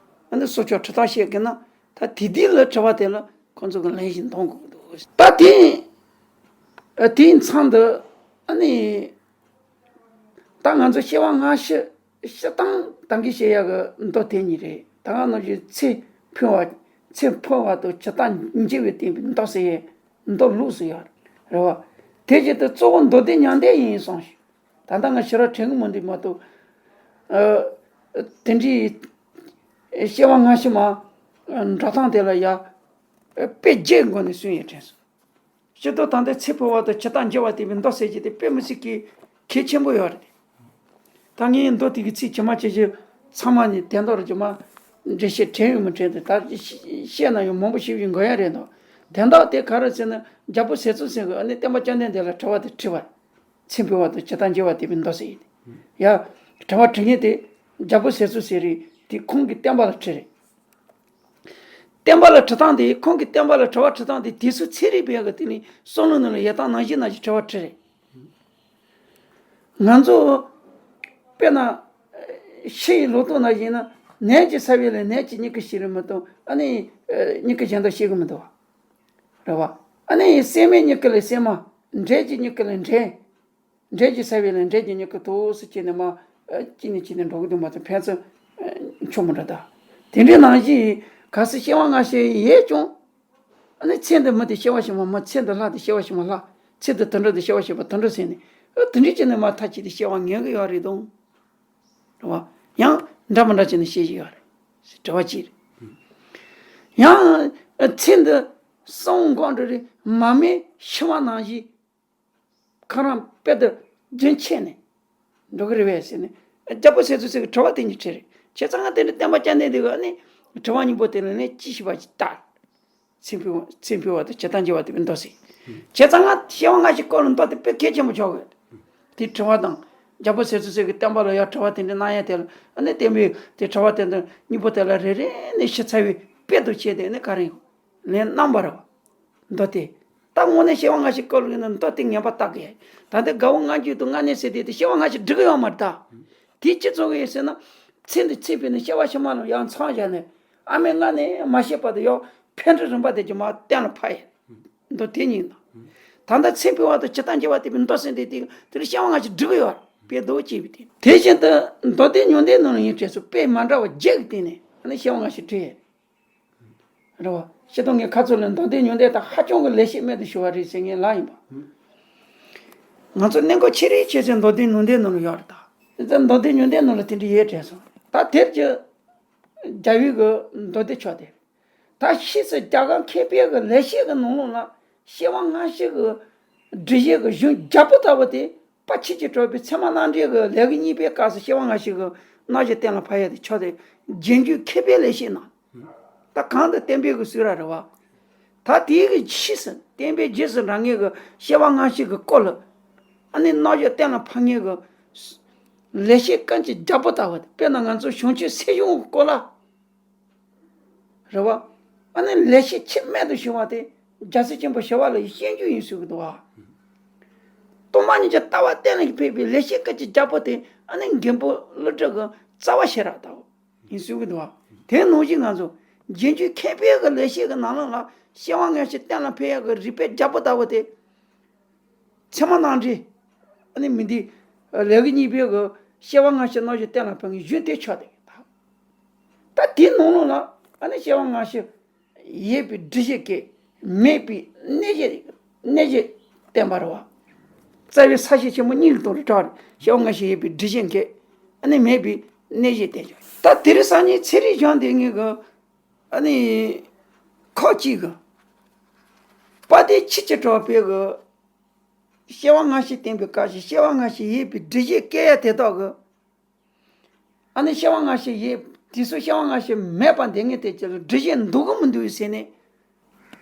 ཨ་ནི་སྲོག་ཆགས་ཁྲི་ཐག་བཤད་གི་ན་ད་དེ་དུས་ལ་དྲི་བ་དེ་ལ་ཁོང་ཚོ་གི་ལན་ཞིག་འདོན་དགོས་ཀྱི་འདུག་ད་དེ་ཡིན། ཨ། དེ་ཡིན་ཙང་འདི་ཨ་ནི། ད་ང་ཚོ་སྐྱེ་བ་སྔ་ཕྱི་སྤྱིར་བཏང་ད་གིན་བཤད་ཡག་གི་མདོ་དེ་གཉིས་རེད། ད་ག་ནང་བཞིན་ཚེ་འཕོས་པ་ཚེ་འཕོས་པ་དང་ཇི་ལྟར་འཇིག་པའི་བསྟན་པའི་མདོ་ཟེར་ཡས་མདོ་ལུགས་སུ་ཡོད་རེད་བ། དེ་བཞིན་དུ་གཙོ་བོ་མདོ་སྡེ་མྱང་འདས་ཡིན་གསུངས་ཤིང་། ད་ལྟ་ང་ཞེ་དྲག་དྲན་གི་མི་འདུག་མ་གཏོགས། ཨ། དེ་འདྲའི་སྐྱེ་བ་སྔ་ཕྱི་མ་འགྲོ་སྟངས་དེ་ལ་ཡ་དཔེ་བརྒྱད་སྒོ་ནས་གསུངས་ཡོད་དྲན་སོང་། སྤྱིར་བཏང་ད་ལྟ་ཚེ་འཕོས་པ་དང་ཇི་ལྟར་འཇིག་པ་བསྟན་པའི་མདོ་ཟེར་གྱི་དེ་དཔེ་མི་སྲིད་ཀྱི་གལ་ཆེན་པོ་ཡོད་རེད། ད་ངས་མདོ་དེ་གི་ཚིག་ཇི་མ་ཇི་བཞིན་ཚང་མ་ནས་དོན་དག་རེ་ཇི་མ་འགྲེལ་བཤད་དྲན་ཡོད་མི་དྲན་དེ་ད་བཤད་ན་ཡང་མང་པོ་ཞིག་ཡིན་དགོས་ཡ་རེད་འདུག་དོན་དག་དེ་ག་རེ་ཟེར་ན་རྒྱལ་པོ་ཟས་གཙང་སེང་གེ་ཨ་ནི་སྟོན་པ་བཅོམ་ལྡན་འདས་ལ་དྲི་བ་དེ་དྲིས་པ། ཚེ་འཕོས་པ་དང་ཇི་ལྟར་འཇིག་པ་བསྟན་པའི་མདོ་ཟེར་ཡིན། ཡ། དྲི་བ་དྲི་མཁན་དེ་རྒྱལ་པོ་ཟས་གཙང་སེང་གེ་རེད་དེ་ཁོང་གིས་སྟོན་པ་ལ་དྲིས་རེད། བསྟན་པ་ལ་དྲི་སྟངས་དེ་ཁོང་གིས་བསྟན་པ་ལ་དྲི་བ་དྲི་སྟངས་དེ་དུས་ཚོད་ཚེ་རིང་ཕ་གི་དེ་ནི་བསམ་བློ་ནང་ལ་ཡོད་སྟངས་ནང་བཞིན་ནང་བཞིན་དྲི་བ་དྲིས་རེད། ང་ཚོ་དཔེར་ན་ཤི་ཡི་ལོ་ཐོག་ནང་བཞིན་ན་ནད་ཀྱིས་ཚ་བའི་ལས་ནད་ཀྱིས་མྱུ་གུ་ཤི་རེད་མི་གཏོང་ཨ་ནི་མྱུ་གུ་གཞན་དག་ཤི་གི་མི་འདུག་བ། རེད་བ། ཨ་ནི་སྲན་མའི་མྱུ་གུ་ལས་སྲན་མ། འབྲས་ཀྱི་མྱུ་གུ་ལས་འབྲས། འབྲས་ཀྱིས་ཚ་བའི་ལས་འབྲས་ཀྱི་མྱུ་གུ་ཏོག་ཙམ་སྐྱེས་ནས་མར་གཅིག་ནས་གཅིག་ནས་འགྲོ་གི་འདུག་མ་གཏོགས་ཕན་ཚུན་ཆུང་མི་འདྲ་ད། དེ་འདྲའི་ནང་བཞིན་གལ་སྲིད་སྐྱེ་བ་སྔ་ཕྱི་ཡོད་ཀྱང་། ཨ་ནི་ཚེ་འདི་མི་དེ་སྐྱེ་བ་ཕྱི་མ་མི་ཚེ་འདི་ལྷ་དེ་སྐྱེ་བ་ཕྱི་མ་ལྷ་ཚེ་འདི་དུད་འགྲོ་དེ་སྐྱེ་བ་ཕྱི་མ་དུད་འགྲོ་ཟེར་ནས་ཨ་དེ་འདྲའི་བྱས་ནས་མར་མཐའ་གཅིག་ཏུ་སྐྱེ་བ་ངེས་ཀྱི་ཡོད་རེད་དམ། རེད་བ། ཡང་འདྲ་མི་འདྲ་བྱས་ནས་སྐྱེ་གི་ཡོད་རེད། དྲི་བ་གཅིག་རེད། ཡང་ཚེ་འདི་གསང་བ་འགོག་འགྲོ་རེད་མ་མེད་ཤི་བ་ནང་བཞིན། ཁོ་རང་དཔེ་དེ་རྒྱུན་ཆད་ནས་འགྲོ་གི་རེད་པས་ཟེར་ནས་རྒྱལ་པོ་ཟས་གཙང་སེང་གེས་དྲི་བ་དེ་གཉིས་དྲིས་རེད། བྱས་ཙང་ང་དེ་འདྲ་བསྟན་པ་བཅོམ་ལྡན་འདས་ཀྱིས་ནི་དྲི་བ་གཉིས་པོ་དེ་ལ་ནི་ཅི་ཞིག་པ་ཅིག་ལྟ། ཚེ་འཕོས་ཚེ་འཕོས་པ་དང་ཇི་ལྟར་འཇིག་པ་བསྟན་པའི་མདོ་ཟེར། བྱས་ཙང་ང་སྐྱེ་བ་སྔ་ཕྱི་སྐོར་ལ་མདོ་དེ་དཔེ་གལ་ཆེན་པོ་ཆགས་ཡོད། དེ་དྲི་བ་དང་རྒྱལ་པོ་ཟས་གཙང་སེང་གེས་བསྟན་པ་ལ་ཡང་དྲི་བ་དེ་འདྲ་གནང་ཡ་དེ་ལ་ནི་བསྟན་པས་དེ་དྲི་བ་དེ་འདྲ་གཉིས་པོ་དེ་ལ་རེ་རེ་ནས་ཞིབ་ཚགས་པའི་དཔེ་དང་བཅས་ཏེ་ནི་ག་རེ་ཡང་ལན་གནང་བ་རེད་བ། མདོ་དེ། ད་དངོས་གནས་སྐྱེ་བ་སྔ་ཕྱི་སྐོར་ལ་ཡིན་ན་མདོ་དེ་ངན་པ་རྟགས་ཀྱི། ད་ལྟ་དགའ་བོ་ལྔ་བཅུ་དང་ལྔ་བརྙེས་ཟེར་དེ་དེ་སྐྱེ་བ་སྔ་ཕྱི་འགྲིག་གི་ཡོད་མ་རེད་ད། དེ་ཅི་ཚོགས་ཀྱི་ཡོད་ཟེར་ན། ཚེ་འདི་ཚེ་འཕོས་ནས་སྐྱེ་བ་ཕྱི་མ་ལ་ཡང་མཚམས་བཞག་ནས་ཨ་མའི་མངལ་ནས་མ་སྐྱེས་བར་དུ་ཡང་འཕེལ་འགྲིབ་རིམ་པ་དེ་ཀྱང་མར་གཏན་ལ་ཕབ་ཡོད། མདོ་དེ་གཉིས་དང་། ད་ལྟ་ཚེ་འཕོས་པ་དང་ཇི་ལྟར་འཇིག་པ་བསྟན་པའི་མདོ་ཟེར་དེ་དེ་དེ་ལ་སྐྱེ་བ་སྔ་ཕྱི་འགྲིག་གི་ཡོད་རེད། དཔེ་མདོ་གཅིག་པའི་སྟེང་། དེ་བཞིན་དུ་མདོ་སྡེ་མྱང་འདས་ནང་ལ་ཡང་བྱས་སོ་དཔེ་མ་འདྲ་བ་བརྒྱད་ཀྱི་སྟེང་ནས་ཨ་ནི་སྐྱེ་བ་སྔ་ཕྱི་བྲིས་ཡོད། རེད་བ། སྤྱིར་བཏང་ངས་ཁ་ཚོན་ལ་མདོ་སྡེ་ཉུང་སྡེ་དང་ཧ་ཅང་གི་ལེགས་བཤད་རྨད་དུ་བྱུང་བ་རེད་ཟེར་མཁན་ལབ་ཡིན་པ། ང་ཚོ་གནད་འགག་ཆེ་རིགས་ཆེ་ཚད་མདོ་སྡེ་ཉུང་སྡེ་ནང་ལ་ཡོད་རེད་ད། དེ་ཚོ་མདོ་སྡེ་ཉུང་སྡེ་ནང་ལ་དེ་འདྲ་ཡོད་དྲན་སོང་། ད་དེར་གྱི་རྒྱལ་བའི་གི་མདོ་སྡེ་ཕྱོགས་དེ། ད་ཕྱིས་སུ་རྒྱ་གར་མཁས་པའི་གི་ལེགས་བཤད་ཀྱི་ནང་ལོགས་ལ་སྐྱེ་བ་སྔ་ཕྱི་གི་སྒྲུབ་བྱེད་ཀྱི་གཞུང་རྒྱལ་པོ་ལྟ་བུ་དེ་དཔལ་ཆོས་ཀྱི་གྲགས་པའི་ཚད་མ་རྣམ་འགྲེལ་གྱི་ལས་ཀྱི་གཉིས་པའི་སྐབས་སུ་སྐྱེ་བ་སྔ་ཕྱི་གི་རྣལ་འབྱོར་གཏན་ལ་ཕབ་ཡ་དེ་ཆོག་དེ། རྗེས་འཇུག་མཁས་པའི་ལེགས་བཤད་ནང་། ད་གང་དུ་བསྟན་པའི་གི་སུ་ར་རེད་བ། ད་དེའི་གི་ཕྱིས་སུ་བསྟན་པའི་རྗེས་སུ་འབྲང་མཁན་གི་སྐྱེ་བ་སྔ་ཕྱི་གི་སྐོར་ལ་ཨ་ནི་རྣལ་འབྱོར་གཏན་ལ་ཕབ་མཁན་གི་ལེགས་བཤད་ཀུན་གྱི་རྒྱལ་པོ་ལྟ་བུ་དེ། དཔེར་ན་ང་ཚོ་བྱང་ཆུབ་སེམས་གཞུང་གི་སྐོར་ལ། རེད་བ། ཨ་ནི་ལེགས་བཤད་ཆེས་རྨད་དུ་བྱུང་བ་དེ་རྒྱལ་སྲས་ཆེན་པོ་ཞི་བ་ལྷ་ཡི་སྤྱོད་འཇུག་ཡིན་ཟེར་གི་འདུག་བ། སྟོང་པ་ཉིད་ཀྱི་ལྟ་བ་གཏན་ལ་ཕབ་པའི་ལེགས་བཤད་ཀུན་གྱི་རྒྱལ་པོ་དེ་ཨ་ནི་མགོན་པོ་ཀླུ་སྒྲུབ་ཀྱི་རྩ་བ་ཤེས་རབ་ལྟ་བུ་ཡིན་ཟེར་གི་འདུག་བ། དེ་ནང་བཞིན་ང་ཚོ་རྗེས་འཇུག་མཁས་པའི་གི་ལེགས་བཤད་ཀྱི་ནང་ལོགས་ལ་སྐྱེ་བ་སྔ་ཕྱི་གཏན་ལ་ཕབ་ཡག་གི་རིགས་པའི་རྒྱལ་པོ་ལྟ་བུ་དེ། ཚད་མ་རྣམ་འགྲེལ། ཨ་ནི་མི་འདི། ལས་ཀྱི་གཉིས་པའི་གི་སྐྱེ་བ་སྔ་ཕྱི་རྣལ་འབྱོར་གཏན་ལ་ཕབ་མཁན་གཞུང་དེ་ཆོག་དེ། ད་དེའི་ནང་ལོགས་ལ་ཨ་ནི་སྐྱེ་བ་སྔ་ཕྱི་ཡོད་པའི་སྒྲུབ་བྱེད་སྐད། མེད་པའི་གནས་བྱེད། གནས་བྱེད་བསྟན་པ་རེད་བ། རྩ་བའི་ས་བཅད་ཆེན་པོ་གཉིས་ལ་དོར་གྲགས་རེད། སྐྱེ་བ་སྔ་ཕྱི་ཡོད་པའི་སྒྲུབ་བྱེད་སྐད། ཨ་ནི་མེད་པའི་གནས་བྱེད་བསྟན་བྱ། ད་དེ་རིང་སང་ཉིན་ཚན་རིག་སྦྱངས་བསྡད་མཁན་གི་ཨ་ནི་ཁག་ཅིག་གི་དཔལ་ལྡན་ཆོས་ཀྱི་གྲགས་པའི་གི་སྐྱེ་བ་སྔ་ཕྱི་བསྟན་པའི་སྐབས་ཤིག་སྐྱེ་བ་སྔ་ཕྱི་ཡོད་པའི་སྒྲུབ་བྱེད་སྐད་ཡ་དེ་དག་གི། ཨ་ནི་སྐྱེ་བ་སྔ་ཕྱི་ཡོད་དེ་ཚོ་སྐྱེ་བ་སྔ་ཕྱི་མེད་པ་འདི་ངས་དེ་ཅི་ལ་སྒྲུབ་བྱེད་འདུག་གི་མི་འདུག་ཟེར་ནས།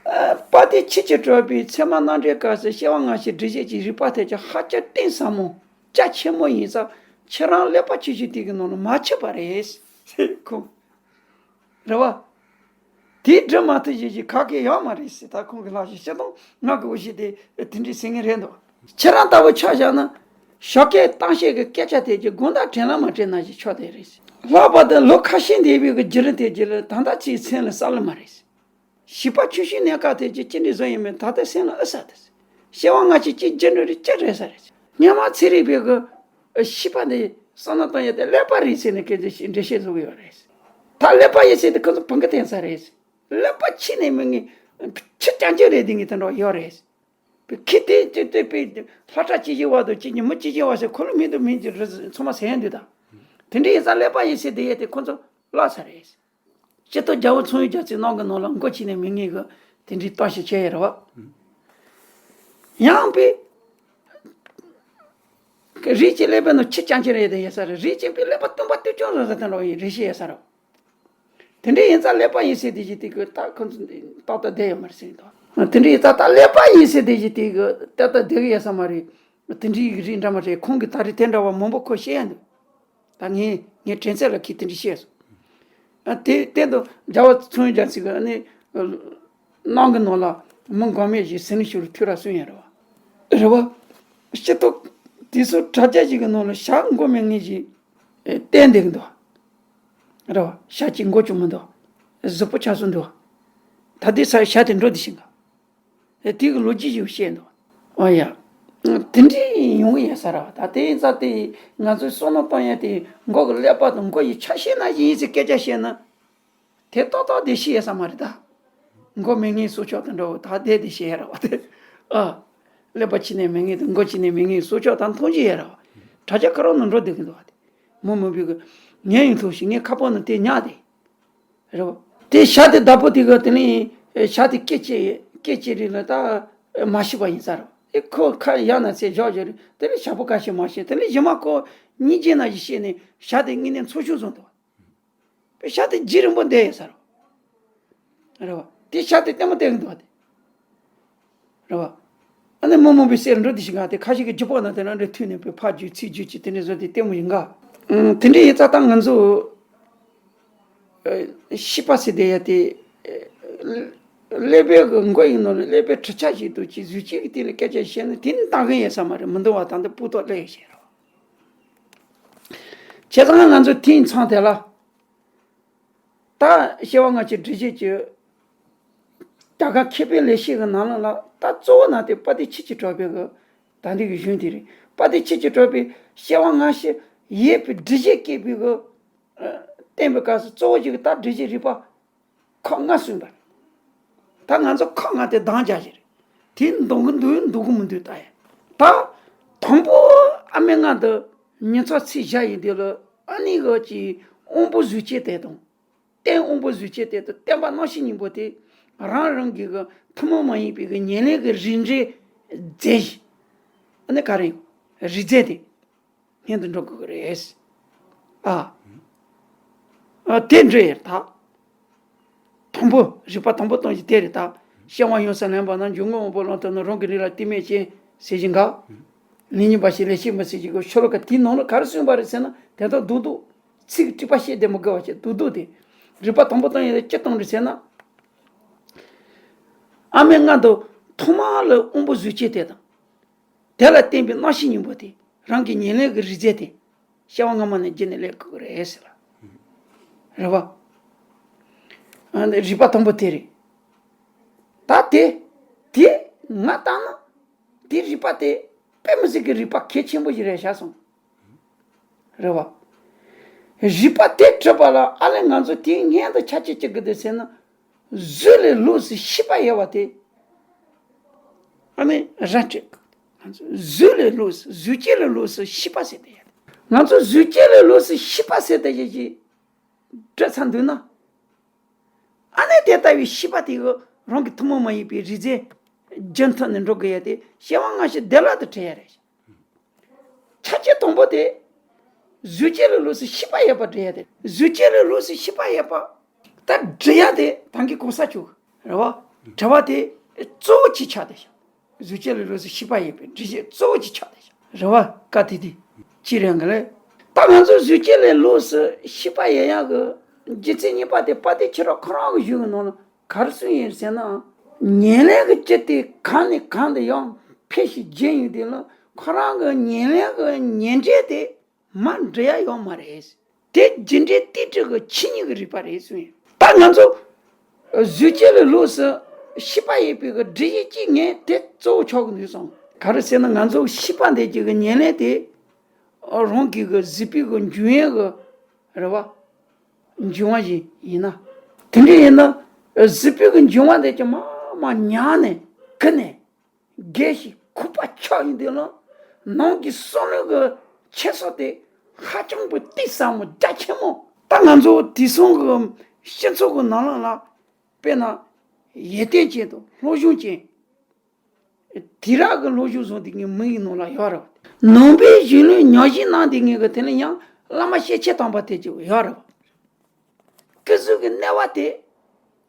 ཨ། དཔལ་ལྡན་ཆོས་ཀྱི་གྲགས་པའི་ཚད་མ་རྣམ་འགྲེལ་སྐབས་སུ་སྐྱེ་བ་སྔ་ཕྱི་སྒྲུབ་བྱེད་ཀྱི་རིགས་པ་དེ་ཅིག་ཧ་ཅང་གཏིང་ཟབ་མོ་རྒྱ་ཆེན་མོ་ཡིན་ཙང་ཁྱེད་རང་ཀླད་པ་ཆུང་ཆུང་དེ་གི་ནང་ལ་མ་ཆུད་པ་རེད། ཁོང་། རེད་བ། དེའི་སྒྲུབ་མ་ཐུབ་ཞིག་ཅིག་ག་གེ་ཡོད་མ་རེད་ཟེར། ད་ཁོང་གི་ལག་ཞིག་སྤྱིར་བཏང་ང་གི་འུ་ཞིག་དེ་དེ་འདྲའི་ཟེར་མཁན་རེད་འདུག་ཁྱེད་རང་ལྟ་བུ་ཆ་བཞག་ན། ཞོགས་ཀས་གཏམ་བཤད་ཀྱི་སྐད་ཆ་དེ་ཀྱི་དགོང་དག་དྲན་ལ་མ་དྲན་ན་ཞིག་ཆོག་དེ་རེད། ལྷག་པར་དུ་ལོ་ཁ་ཤས་འདས་པའི་གི་བརྒྱུད་རིམ་དེ་རྗེས་ལ་ད་ལྟ་ཅིག་སེམས་ལ་ཟ་ལ་མ་རེད། བྱིས་པ་ཆུང་ཆུང་གནས་སྐབས་དེ་ཅི་ཅི་འདྲའི་བཟོ་ཡིན་མིན་ད་ལྟ་སེམས་ལ་ཨེ་ཟ་དེ། སྐྱེ་བ་སྔ་ཕྱི་ཅི་རྒྱུ་འགྲོ་རེད་ཅི་རེད་ས་རེད། སྔོན་མ་ཚན་རིག་པའི་གི་བྱིས་པ་འདི་བསམ་བློ་གཏོང་ཡ་དེ་ཀླད་པ་རེད་ཟེར་ནས་སྐད་ཆ་ཞིག་འགྲེལ་བཤད་བཟོ་གི་ཡོད་རེད། ད་ཀླད་པ་ཡིན་ཟེར་དེ་ཁོ་ཚོ་བུང་གི་བསྟན་ས་རེད། ཀླད་པ་ཕྱི་ནས་མི་ངན་ཁྱི་རྐྱང་རྐྱང་རེད་དེ་ངས་དེ་འདྲ་ཡོད་རེད། ཁྱི་དེ་དེ་དེ་པའི་ལྷ་ཁྲ་ཅི་བྱེད་བ་དང་ཅི་ཉི་མ་ཅི་བྱེད་བ་ཟེར་ཁོ་ལ་མི་འདུག་མིན་གྱི་རི་ཚང་མ་ཟེར་ཡ་འདུག་ད། དེ་འདྲ་ཡིན་ཙང་ཀླད་པ་ཡིན་ཟེར་དེ་ཡ་དེ་ཁོ་ཚོ་བརླག་ས་རེད། སྤྱིར་བཏང་རྒྱལ་བ་ཚངས་དབྱངས་རྒྱ་མཚོའི་ནང་གི་ནང་ལ་མགོ་ཕྱི་ནས་མི་ངན་གི་དེ་འདྲའི་གཏམ་ཞིག་བྱས་ཡོད་རེད་བ། ཡང་པའི་རིགས་ཀྱི་ཀླད་པའི་ནང་ཁྱི་རྐྱང་རྐྱང་རེད་དེ་ཡོད་ས་རེད། རིགས་ཀྱི་པའི་ཀླད་པ་སྟོང་པ་ཏིལ་ཅུང་རང་རེད་དེ་འདྲ་བའི་རིགས་ཤིག་ཡོད་ས་རེད། དེ་འདྲ་ཡིན་ཙང་ཀླད་པ་ཡིན་ཟེར་དེ་ཞིག་དེ་གི་ད་ཁོ་ཚོ་ཏག་ཏག་བསྡད་ཡོད་མ་རེད་ཟེར་གི་འདུག་དེ་འདྲ་ཡིན་ཙང་ད་ཀླད་པ་ཡིན་ཟེར་དེ་ཞིག་དེ་གི་ཏག་ཏག་བསྡད་གི་ཡོད་ས་མ་རེད། དེ་འདྲའི་རིགས་འདྲ་མ་རེད། ཁོང་གིས་ད་རེས་དེ་འདྲ་བ་མང་པོ་ཁོ་བཤད་ཡ་འདུག་ད་ངས་ངའི་དྲན་ཚད་ལ་ཁོས་དེ་འདྲ་བཤད་སོང་། ཨ། དེ་སྟེང་དུ་རྒྱལ་བ་ཚངས་དབྱངས་རྒྱ་མཚོ་གི་ཨ་ནི་ནང་གི་ནང་ལ་མི་མགོ་མེད་ཅིག་ཟིན་ཞུ་ལ་ཐུག་ར་གསུངས་ཡ་རེད་བ། རེད་བ། སྤྱིར་བཏང་དེ་ཚོ་དྲ་རྒྱ་ཅིག་གི་ནང་ལ་ཞྭ་མགོ་མེད་མཁན་ཅིག་བསྟན་བསྡད་ཀྱི་འདུག་རེད་བ། ཞྭ་གཅིག་མགོ་བཅུ་མི་འདུག་གཟུགས་པོ་ཆགས་སོང་འདུག་ད་ལྟའི་ས་ཞྭ་དེ་འགྲོ་བསྡད་ཤིང་ག་དེ་གི་ལོ་རྒྱུས་ཞིག་བཤད་འདུག་ཨ་ཡ། དེ་འདྲའི་ཡོང་གི་ཡོད་ས་རེད་བ། ད་དེ་ཡིན་ཙང་དེ་ང་ཚོས་བསམ་བློ་གཏོང་ཡ་དེ་མགོ་གི་ཀླད་པ་དང་མགོ་ཡི་ཆ་ཤས་ན་ཡིན་ཟེར་སྐད་ཆ་བཤད་ན། དེ་ཏག་ཏག་དེ་ཤེས་ཡ་ས་མ་རེད་ད། མགོ་མེད་མཁན་སྲོག་ཆགས་དང་འདྲ་བོ་ད་དེ་དེ་ཤེས་ཡ་རེད་བ་དེ། ཨ། ཀླད་པ་ཕྱི་ནས་མེད་མཁན་དང་མགོ་ཕྱི་ནས་མེད་མཁན་སྲོག་ཆགས་དང་མཐོང་རྒྱུ་ཡ་རེད་བ། དྲ་རྒྱ་ཁ་རོག་ནང་འགྲོ་བསྡད་ཀྱི་འདུག་བ་དེ། མི་མང་པོས་གི་ངས་ཡིན་ཐུབ་ཞིག་ངས་ཁ་པར་ནང་དེ་ཉར་དེ། རེད་བ། དེ་ཞྭ་དེ་བདག་པོ་དེ་གི་དེ་ནས་ཞྭ་དེ་སྐད་ཅིག་སྐད་ཅིག་རེད་ལ་ད་མ་ཤི་བ་ཡིན་ས་རེད། ཨེ་ཁོ་ཁ་ཡ་ན་ཚེ་བཞག་བཞག་རེད། དེ་ནས་ཞྭ་ཕོ་ཁ་ཤས་མ་ཤི། དེ་ནས་གཞི་མ་ཁོ་སྙིང་རྗེ་ན་ཞིག་བཤད་ནས་ཞྭ་དེ་དངོས་གནས་འཚོ་བཞུད་བཟུང་འདུག་བ། དེ་ཞྭ་དེ་རྒྱུན་རིང་པོ་བསྡད་ཡོད་ས་རེད། རེད་བ། དེ་ཞྭ་དེ་ལྟད་མོ་བལྟས་གི་འདུག་བ་དེ། རེད་བ། ཨ་ནི་མི་མང་པོའི་སེམས་འགྲོ་དེ་ཞིག་ག་དེ་ཁ་ཤས་ཀྱི་རྒྱུ་སྤོ་ན་དེ་རང་འདྲ་མཐུད་ནས་པའི་ཕ་རྒྱུད་ཚིག་རྒྱུད་ཀྱི་དེ་འདྲ་བཟོ་དེ་ལྟད་མོ་ཡིན་ག་ཨང་། དེ་འདྲ་ཡིན་ཙང་ད་ང་ཚོ་ཨ་ཤི་པ་ཟེར་བསྡད་ཡ་དེ་ཨ་ཀླད་པའི་གི་མགོ་ཡིན་ནོ་ལ་ཀླད་པའི་གྲུ་ཆ་ཞིག་འདུག་ཅིག་གཟུགས་ཅིག་གི་སྟེང་ལ་སྐད་ཆ་བཤད་ན་དེ་ནི་བཏང་གི་ཡོད་ས་མ་རེད། མི་འདུག་བ། ད་འདི་སྤུ་ཏོག་ཀླད་ཡོད་ཤེས་རེད་བ། བྱས་ཙང་ང་ཚོ་དེང་སང་དེ་ལ། ད་སྐྱེ་བ་སྔ་ཕྱི་སྒྲུབ་བྱེད་ཀྱི་རྒྱ་གར་མཁས་པའི་ལེགས་བཤད་ཀྱི་ནང་ལོགས་ལ་ད་གཙོ་བོ་ན་དེ་དཔལ་ལྡན་ཆོས་ཀྱི་གྲགས་པའི་གི་ད་འདི་གི་གཞུང་དེ་རེད། དཔལ་ལྡན་ཆོས་ཀྱི་གྲགས་པའི་སྐྱེ་བ་སྔ་ཕྱི་ཡོད་པའི་སྒྲུབ་བྱེད་སྐྱེས་པའི་གི་བསྟན་པའི་སྐབས་སུ་གཙོ་བོ་གཅིག་གི་ད་སྒྲུབ་བྱེད་རིག་པ་ཁག་ལྔ་གསུངས་པ། ད་ང་ཚོ་ཁ་ང་དེ་འདང་རྒྱག་གི་རེད། དེ་འདང་གི་འདུག་འདུག་གི་མི་འདུག་ད་ཡ། ད་དང་པོ་ཨ་མའི་མངལ་དུ་ཉིན་ཚག་ཚིག་བཞག་ཡིན་དུས་ལ་ཨ་ནི་གི་ཅིག་དབང་པོ་གཟུགས་ཅན་དེ་དང་། རྟེན་དབང་པོ་གཟུགས་ཅན་དེ་དང་བརྟེན་པ་རྣམ་ཤེས་གཉིས་པོ་དེ་རང་རང་གི་གི་ཐུན་མོང་མ་ཡིན་པའི་གི་ཉེར་ལེན་གྱི་རིགས་འགྲེ་རྫས་ཤིག་ཨ་ནི་ག་རེ་ཡོད། རིགས་རྫས་དེ་སྔོན་དུ་འགྲོ་དགོས་ཀྱི་རེད། ཨ། ཨ་དེ་འདྲ་ཡིན་ད། དང་པོ་རིགས་པ་དང་པོ་གཏོང་གཞི་དེ་རེད་ད། སྐྱེ་བ་ཡོངས་སུ་ལེན་པ་ན་འཇུག་ངོགས་དབང་པོ་ལམ་དུ་ནི་རང་གི་རིགས་ལ་རྟེན་མེད་ཅིང་ཟེར་གྱི་འགའ། ལས་ཉོན་པ་ཞིག་ལས་ཤེས་མི་སྲིད་ཀྱི་གོ་ཤོ་ལོ་ཀ་དེའི་ནང་ལ་ག་རེ་གསུངས་པ་རེད་ཟེར་ན་དེ་དག་རྡོག་རྡོག་ཚིག་གི་དྲེག་པ་བཤད་དེ་མི་དགོས་པ་བྱས་རྡོག་རྡོག་དེ། རིགས་པ་དང་པོ་གཏོང་ཡས་དེ་ཅི་གཏོང་རེད་ཟེར་ན། ཨ་མའི་མངལ་དུ་ཐོག་མ་ལ་དབང་པོ་གཟུགས་ཅན་དེ་དང་། དེ་ལ་བརྟེན་པའི་རྣམ་ཤེས་གཉིས་པོ་དེ་རང་གི་ཉེར་ལེན་གྱི་རིགས་རྫས་དེ་སྐྱེ་བ་སྔ་མ་ནས་རྒྱུད་ནས་ལེན་དགོས་ཀྱི་རེད་ཟེར་ལ། རེད་བ། ཨ་ནི་རིགས་པ་དང་པོ་དེ་རེད། ད་དེ་དེ་ང་ལྟ་ན་དེ་རིགས་པ་དེ་དཔེ་མི་སྲིད་ཀྱི་རིགས་པ་གལ་ཆེན་པོ་ཞིག་རེད་ཤག་སོང་། རེད་བ། རིགས་པ་དེ་གྲུབ་པ་ལ་ཨ་ལས་ང་ཚོ་དེའི་སྔོན་དུ་ཆ་ཅི་བྱེད་དགོས་འདུག་ཟེར་ན། གཟུགས་ལས་ལོགས་སུ་ཤེས་པ་ཡོད་པ་དེ། ཨ་ནི་ར་སྤྲོད། ང་ཚོ་གཟུགས་ལས་ལོགས་སུ་གཟུགས་ཅན་ལས་ལོགས་སུ་ཤེས་པ་ཟེར་དེ་ཡོད། ང་ཚོ་གཟུགས་ཅན་ལས་ལོགས་སུ་ཤེས་པ་ཟེར་དེ་ཡོད་ཀྱི་འདྲ་ཚ་འདུག་ན། ཨ་ནི་དེ་ལྟ་བུའི་ཤེས་པ་དེ་གི་རང་གི་ཐུན་མོང་མ་ཡིན་པའི་རིགས་རྫས་རྒྱུན་མཐུད་ནས་འགྲོ་དགོས་ཡ་དེ་སྐྱེ་བ་སྔ་ཕྱི་བདེ་བླག་ཏུ་འབྲི་ཡ་རེད། ཆ་རྐྱེན་དང་པོ་དེ། གཟུགས་ཅན་ལས་ལོགས་སུ་ཤེས་པ་ཡོད་པ་འབྲི་ཡ་དེ། གཟུགས་ཅན་ལས་ལོགས་སུ་ཤེས་པ་ཡོད་པ། ད་འབྲི་ཡ་དེ་ད་གིན་གོ་ས་བཅུག་རེད་བ། དྲི་བ་དེ་གཙོ་བོ་གཅིག་ཆགས་བསྡད་ཤག་གཟུགས་ཅན་ལས་ལོགས་སུ་ཤེས་པ་ཡོད་པའི་འབྲི་བྱེད་གཙོ་བོ་གཅིག་ཆགས་བསྡད་ཤག་རེད་བ། བཀའ་དེ་དེ་ཅི་རེད་ག་ལེ། ད་ང་ཚོ་གཟུགས་ཅན་ལས་ལོགས་སུ་ཤེས་པ་ཡོད་ཡ་གི་རྒྱུ་མཚན་གཉིས་པ་དེ་དཔལ་ལྡན་ཁྱེད་རང་ཁོ་རང་གི་གཞུང་གི་ནང་ལ། ག་རེ་གསུངས་ཡོད་ཟེར་ན། ཉེར་ལེན་གྱི་རྒྱུ་དེ་གང་ནས་གང་དུ་ཡང་འཕེལ་ཞིང་རྒྱས་ཡོང་དུས་ལ་ཁོ་རང་གི་ཉེར་ལེན་གྱི་ཉེར་འབྲེལ་དེ་མར་འབྲི་ཡ་ཡོད་མ་རེད། དེ་རྒྱུ་འབྲས་རྟེན་འབྲེལ་གྱི་ཆོས་ཉིད་ཀྱི་རིགས་པ་རེད་གསུངས་ཡོད། ད་ང་ཚོ་གཟུགས་ཅན་ལས་ལོགས་སུ་ཤེས་པ་ཡོད་པའི་གི་འབྲི་ཡུལ་གཅིག་ངས་དེ་གཙོ་བོ་ཆགས་ཀྱི་འདུག་བསམ། ག་རེ་ཟེར་ན་ང་ཚོ་ཤེས་པ་འདི་གཅིག་གི་ཉེར་ལེན་དེ་རང་གི་གི་གཟུགས་པོའི་གི་འབྱུང་ཡུལ་གི་རེད་བ། འབྱུང་བ་ཞིག་ཡིན་ན། དེ་འདྲ་ཡིན་ན། གཟུགས་པོའི་གི་འབྱུང་བ་དེ་ཀྱང་མ་མ་ཉར་ནས་གི་ནས་རྒས་ཤིང་ཁུག་པ་ཆགས་ཡིན་དུས་ལ། ནང་གི་བསམ་བློའི་གི་འཁྱེར་སོ་དེ་ཧ་ཅང་གི་གཏིང་ཟབ་མོ་རྒྱ་ཆེན་མོ། ད་ང་ཚོ་དེང་སང་གི་སྤྱི་ཚོགས་གི་ནང་ལ་ལ། དཔེར་ན། ཡིད་བརྟན་ཅན་དང་སློབ་སྦྱོང་ཅན། དེ་རག་གི་སློབ་སྦྱོང་བཟོ་དེ་ངའི་མིག་གི་ནང་ལ་ཡོད་རེད་བ། ནང་པའི་གཞུང་ལུགས་ཉམས་ཞིབ་གནང་དེ་ངའི་གི་དེ་ལ་ཡང་བླ་མ་ཤེས་ཆེ་དམ་པ་དེ་ཅིག་ཡོད་རེད་བ། སྐུ་གཟུགས་ཀྱི་གནས་བབ་དེ་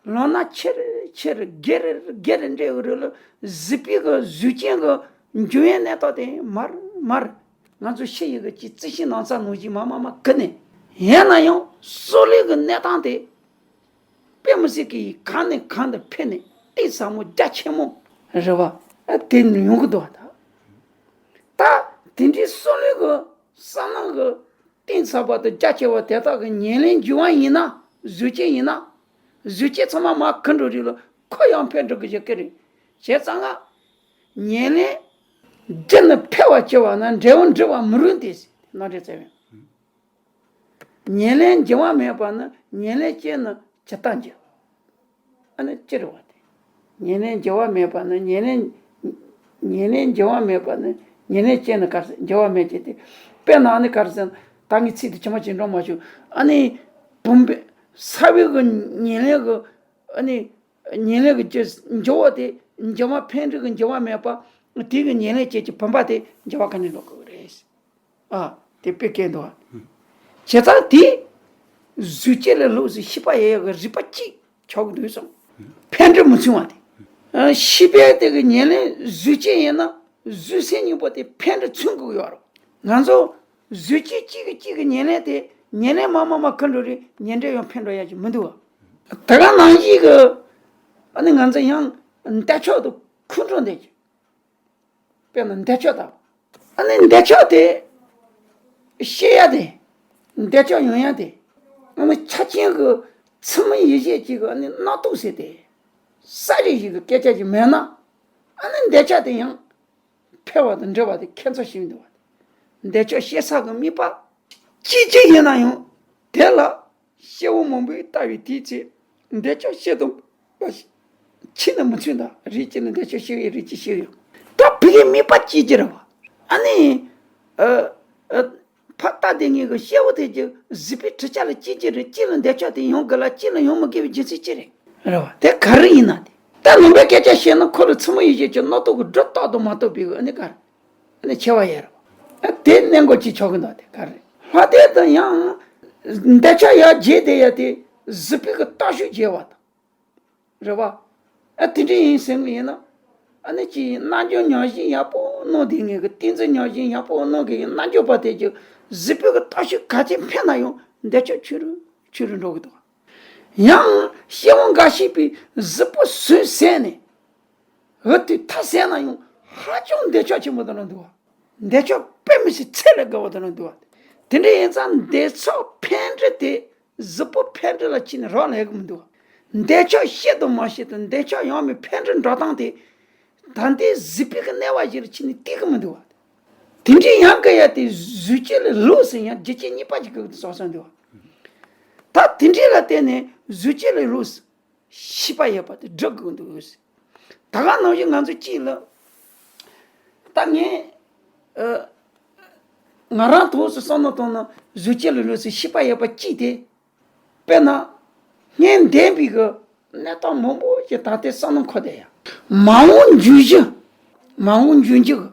ལོ་ན་ཆེ་རུ་ཆེ་རུ་རྒས་རུ་རྒས་རུ་འགྲོ་གི་རེད་ལ། གཟུགས་པོའི་གི་གཟུགས་ཅན་གི་འབྱུང་བའི་གནས་སྟངས་དེ་མར་མར་ང་ཚོ་ཤེས་ཡོན་གི་ཅིག་རྩི་ཤིང་ནང་ཚ་ནང་བཞིན་མ་མ་མ་གི་ནས། ཡིན་ན་ཡང་བསམ་བློའི་གི་གནས་སྟངས་དེ། དཔེ་མི་སྲིད་ཀྱི་གང་ནས་གང་དུ་འཕེལ་ནས་གཏིང་ཟབ་མོ་རྒྱ་ཆེན་མོ་རེད་བ། དེ་ནི་ཡོང་གི་འདུག་བ་ད། ད་དེ་འདྲའི་བསམ་བློའི་གི་བསམ་སྣང་གི་གཏིང་ཟབ་པ་དང་རྒྱ་ཆེ་བ་དེ་དག་གི་ཉེར་ལེན་འབྱུང་བ་ཡིན་ན། གཟུགས་ཅན་ཡིན་ན། གཟུགས་ཅན་ཚང་མ་མར་ཁུ་འགྲོ་རིགས་ལ་ཁོ་ཡང་འཕེལ་འགྲོ་གི་ཞིག་གི་རེད། བྱས་ཙང་ང་། ཉེར་ལེན་རྒྱུ་ནི་འཕེལ་བར་བྱེད་པ་ན་འབྲས་བུ་འབྲི་བ་མི་རུང་སྟེ། ནང་འདྲེན་བྱས་པས། ཉེར་ལེན་འབྱུང་བ་མེད་པ་ནི་ཉེར་ལེན་ཅན་ནི་ཇི་ལྟར་འགྱུར། ཨ་ནི་ཅི་རེད་བ་དེ། ཉེར་ལེན་འབྱུང་བ་མེད་པ་ནི་ཉེར་ལེན། ཉེར་ལེན་འབྱུང་བ་མེད་པ་ནི་ཉེར་ལེན་ཅན་ནི་ག་རེ་འབྱུང་བ་མེད་ཅེས་ཏེ། དཔེར་ན་ཨ་ནི་ག་རེ་ཟེར་ན་ད་ངའི་ཚིག་དེ་ཇི་མ་ཇི་འགྲོ་མ་བྱུང་། ཨ་ནི་བུམ་པའི་ས་བོན་གྱི་ཉེར་ལེན་གྱི་ཨ་ནི་ཉེར་ལེན་གྱི་རྒྱུ་འབྱུང་བ་དེ་འབྱུང་བ་འཕེལ་འགྲིབ་ཀྱི་འབྱུང་བ་མེད་པ། དེ་གི་ཉེར་ལེན་ཅན་གྱི་བུམ་པ་དེ་འབྱུང་བ་ག་ནས་འགྲོ་དགོས་རེད། ཨ། དེ་དཔེ་སྐད་འདུག་ཨ། བྱས་ཙང་དེ། གཟུགས་ཅན་ལས་ལོགས་སུ་ཤེས་པ་ཡོད་ཡ་གི་རིགས་པ་གཅིག་ཆགས་ཀྱི་འདུག་བསམ། འཕེལ་འགྲིབ་མི་མཚུངས་པ་དེ། ཨ། ཤེས་པ་དེ་གི་ཉེར་ལེན་གཟུགས་ཅན་ཡིན་ན་གཟུགས་སེམས་གཉིས་པོ་དེ་འཕེལ་འགྲིབ་མཚུངས་དགོས་ཡོད་རེད། ང་ཚོ་གཟུགས་ཅན་གཅིག་གི་གཅིག་གི་ཉེར་ལེན་དེ་ཉེར་ལེན་མ་མ་མ་ཁུ་འགྲོ་རེད། ཉེར་འབྲེལ་ཡང་འཕེལ་འགྲོ་ཡ་ཅིག་མི་འདུག་ཨ། དེ་ག་ནང་བཞིན་གི་ཨ་ནི་ང་ཚོ་ཡང་འདོད་ཆགས་དེ་ཁུ་འགྲོ་འདོད་ཀྱི། དཔེར་ན་འདོད་ཆགས་དང་། ཨ་ནི་འདོད་ཆགས་དེ་ཤེས་ཡ་དེ། འདོད་ཆགས་ཡོང་ཡ་དེ། ཨ་ནི་ཆ་རྐྱེན་གྱི་ཚུལ་མིན་ཡིད་བྱེད་ཅིག་གི་ཨ་ནི་རྣམ་རྟོག་ཟེར་དེ། ས་རིག་ཞིག་གི་སྐད་ཆ་ཞིག་མེད་ན། ཨ་ནི་འདོད་ཆགས་དེ་ཡང་འཕེལ་བ་དང་འགྲིབ་པ་དེ་ཁྱད་མཚར་ཞིག་འདུག་བ། འདོད་ཆགས་ཤེས་ས་གི་དམིགས་པ་ཅི་ཅི་ཡིན་ན་ཡང་དེ་ལ་སྐྱེ་བོ་མང་པོས་ལྟ་བའི་དེའི་ཚེ་འདོད་ཆགས་ཤེས་དང་པ་ཞིག་ཕྱི་ནས་མི་མཚོན་ད། རིགས་གཅིག་ལ་འདོད་ཆགས་ཞིག་ཡོད། རིགས་གཅིག་ཞིག་ཡོད། ད་ཕ་གིའི་དམིགས་པ་གཅིག་གྱུར་བ། ཨ་ནི། ཨ། ཨ། ཕ་ད་དེ་ངེད་ཀྱི་སྐྱེ་བོ་དེ་གྱི་གཟིགས་པའི་འཕྲུལ་ཆ་ལ་གཅིག་གྱུར་རེད། གཅིག་ལ་འདོད་ཆགས་དེ་ཡོང་དགོས་ལ་གཅིག་ལ་ཡོང་མི་དགོས་པའི་རྒྱུ་མཚན་ཅི་རེད། རེད་བ། དེ་ག་རེ་ཡིན་ན་དེ། ད་ལུང་པའི་སྐད་ཆ་བཤད་ན་ཁོ་ལ་མཚན་མོ་ཡིད་བྱེད་ཀྱི་རྣམ་རྟོག་གི་སྒྲོ་བཏགས་དུ་མ་གཏོགས་པའི་ཨ་ནི་ག་རེ། ཨ་ནི་ཆེ་བ་ཡོད་རེད་བ། ཨ། དེ་གནས་འགོག་ཅིག་ཆགས་ཀྱི་འདུག་དེ་ག་རེ། ལྷ་དེ་དང་ཡང་འདོད་ཆགས་ཡར་རྒྱས་དེ་ཡ་དེ་གཟིགས་པའི་གི་རྟགས་ཤུགས་རྒྱས་བ་དང་། རེད་བ། ཨ། དེ་འདྲ་ཡིན་ཟེར་གི་ཡིན་ན། ཨ་ནི་ཅི་ཡིན། རྣལ་འབྱོར་ཉམས་བཞེས་ཡག་པོ་གནང་དེ་ངེད་ཀྱི་ཏིང་འཛིན་ཉམས་བཞེས་ཡག་པོ་གནང་གི་ཡིན། རྣལ་འབྱོར་པ་དེ་ཀྱི་གཟིགས་པའི་གི་རྟགས་ཤུགས་ག་ཚད་འཕེལ་ན་ཡང་འདོད་ཆགས་ཆེ་རུ་ཆེ་རུ་འགྲོ་གི་འདུག་ཡང་སྐྱེ་བོ་འགའ་ཞིག་པའི་གཟིགས་པོ་ཟོས་ཟད་ནས། འོ་དེ་མཐའ་ཟད་ན་ཡང་ཧ་ཅང་འདོད་ཆགས་ཆེན་པོ་དང་འདུག་བ། འདོད་ཆགས་དཔེ་མི་སྲིད་ཚད་ལས་བརྒལ་བ་དང་འདུག་བ། དེ་འདྲ་ཡིན་ཙང་འདོད་ཆགས་འཕེལ་འགྲིབ་དེ་གཟིགས་པོ་འཕེལ་འགྲིབ་ལ་ཕྱིན་ནས་རག་ལས་ཀྱི་མི་འདུག་བ། འདོད་ཆགས་བཤད་དང་མ་བཤད་དང་། འདོད་ཆགས་ཡང་མི་འཕེལ་འགྲིབ་འགྲོ་སྟངས་དེ་ད་ལྟའི་གཟིགས་པའི་གི་གནས་བབ་ཞིག་ལ་ཕྱིན་ནས་བལྟས་ཀྱི་མི་འདུག་བ། དེ་འདྲའི་ཡང་ག་ཡ་དེ་གཟུགས་ཅན་ལས་ལོག་ཟེར་ཡང་རྒྱུ་རྐྱེན་གཉིས་པ་ཅིག་གི་བསམ་བསམ་འདུག་བ། ད་དེ་འདྲའི་ལ་བརྟེན་ནས་གཟུགས་ཅན་ལས་ལོག་ཟེར། ཤེས་པ་ཡོད་པ་དེ་སྒྲུབ་དགོས་འདུག་ད་ག་ནང་བཞིན་ང་ཚོ་གཅིག་ལ། ད་ངས་ཨ་ང་རང་དངོས་སུ་བསམ་བློ་བཏང་ན་གཟུགས་ཅན་ལས་ལོག་ཟེར་ཤེས་པ་ཡོད་པ་གཅིག་དེ། དཔེར་ན། སྔོན་འདས་པའི་གི་གནས་སྟངས་མང་པོ་ཞིག་ད་ལྟའི་བསམ་བློ་འཁོར་བསྡད་ཡ། མ་འོངས་འབྱུང་གཞི། མ་འོངས་འབྱུང་འགྱུར་གྱི་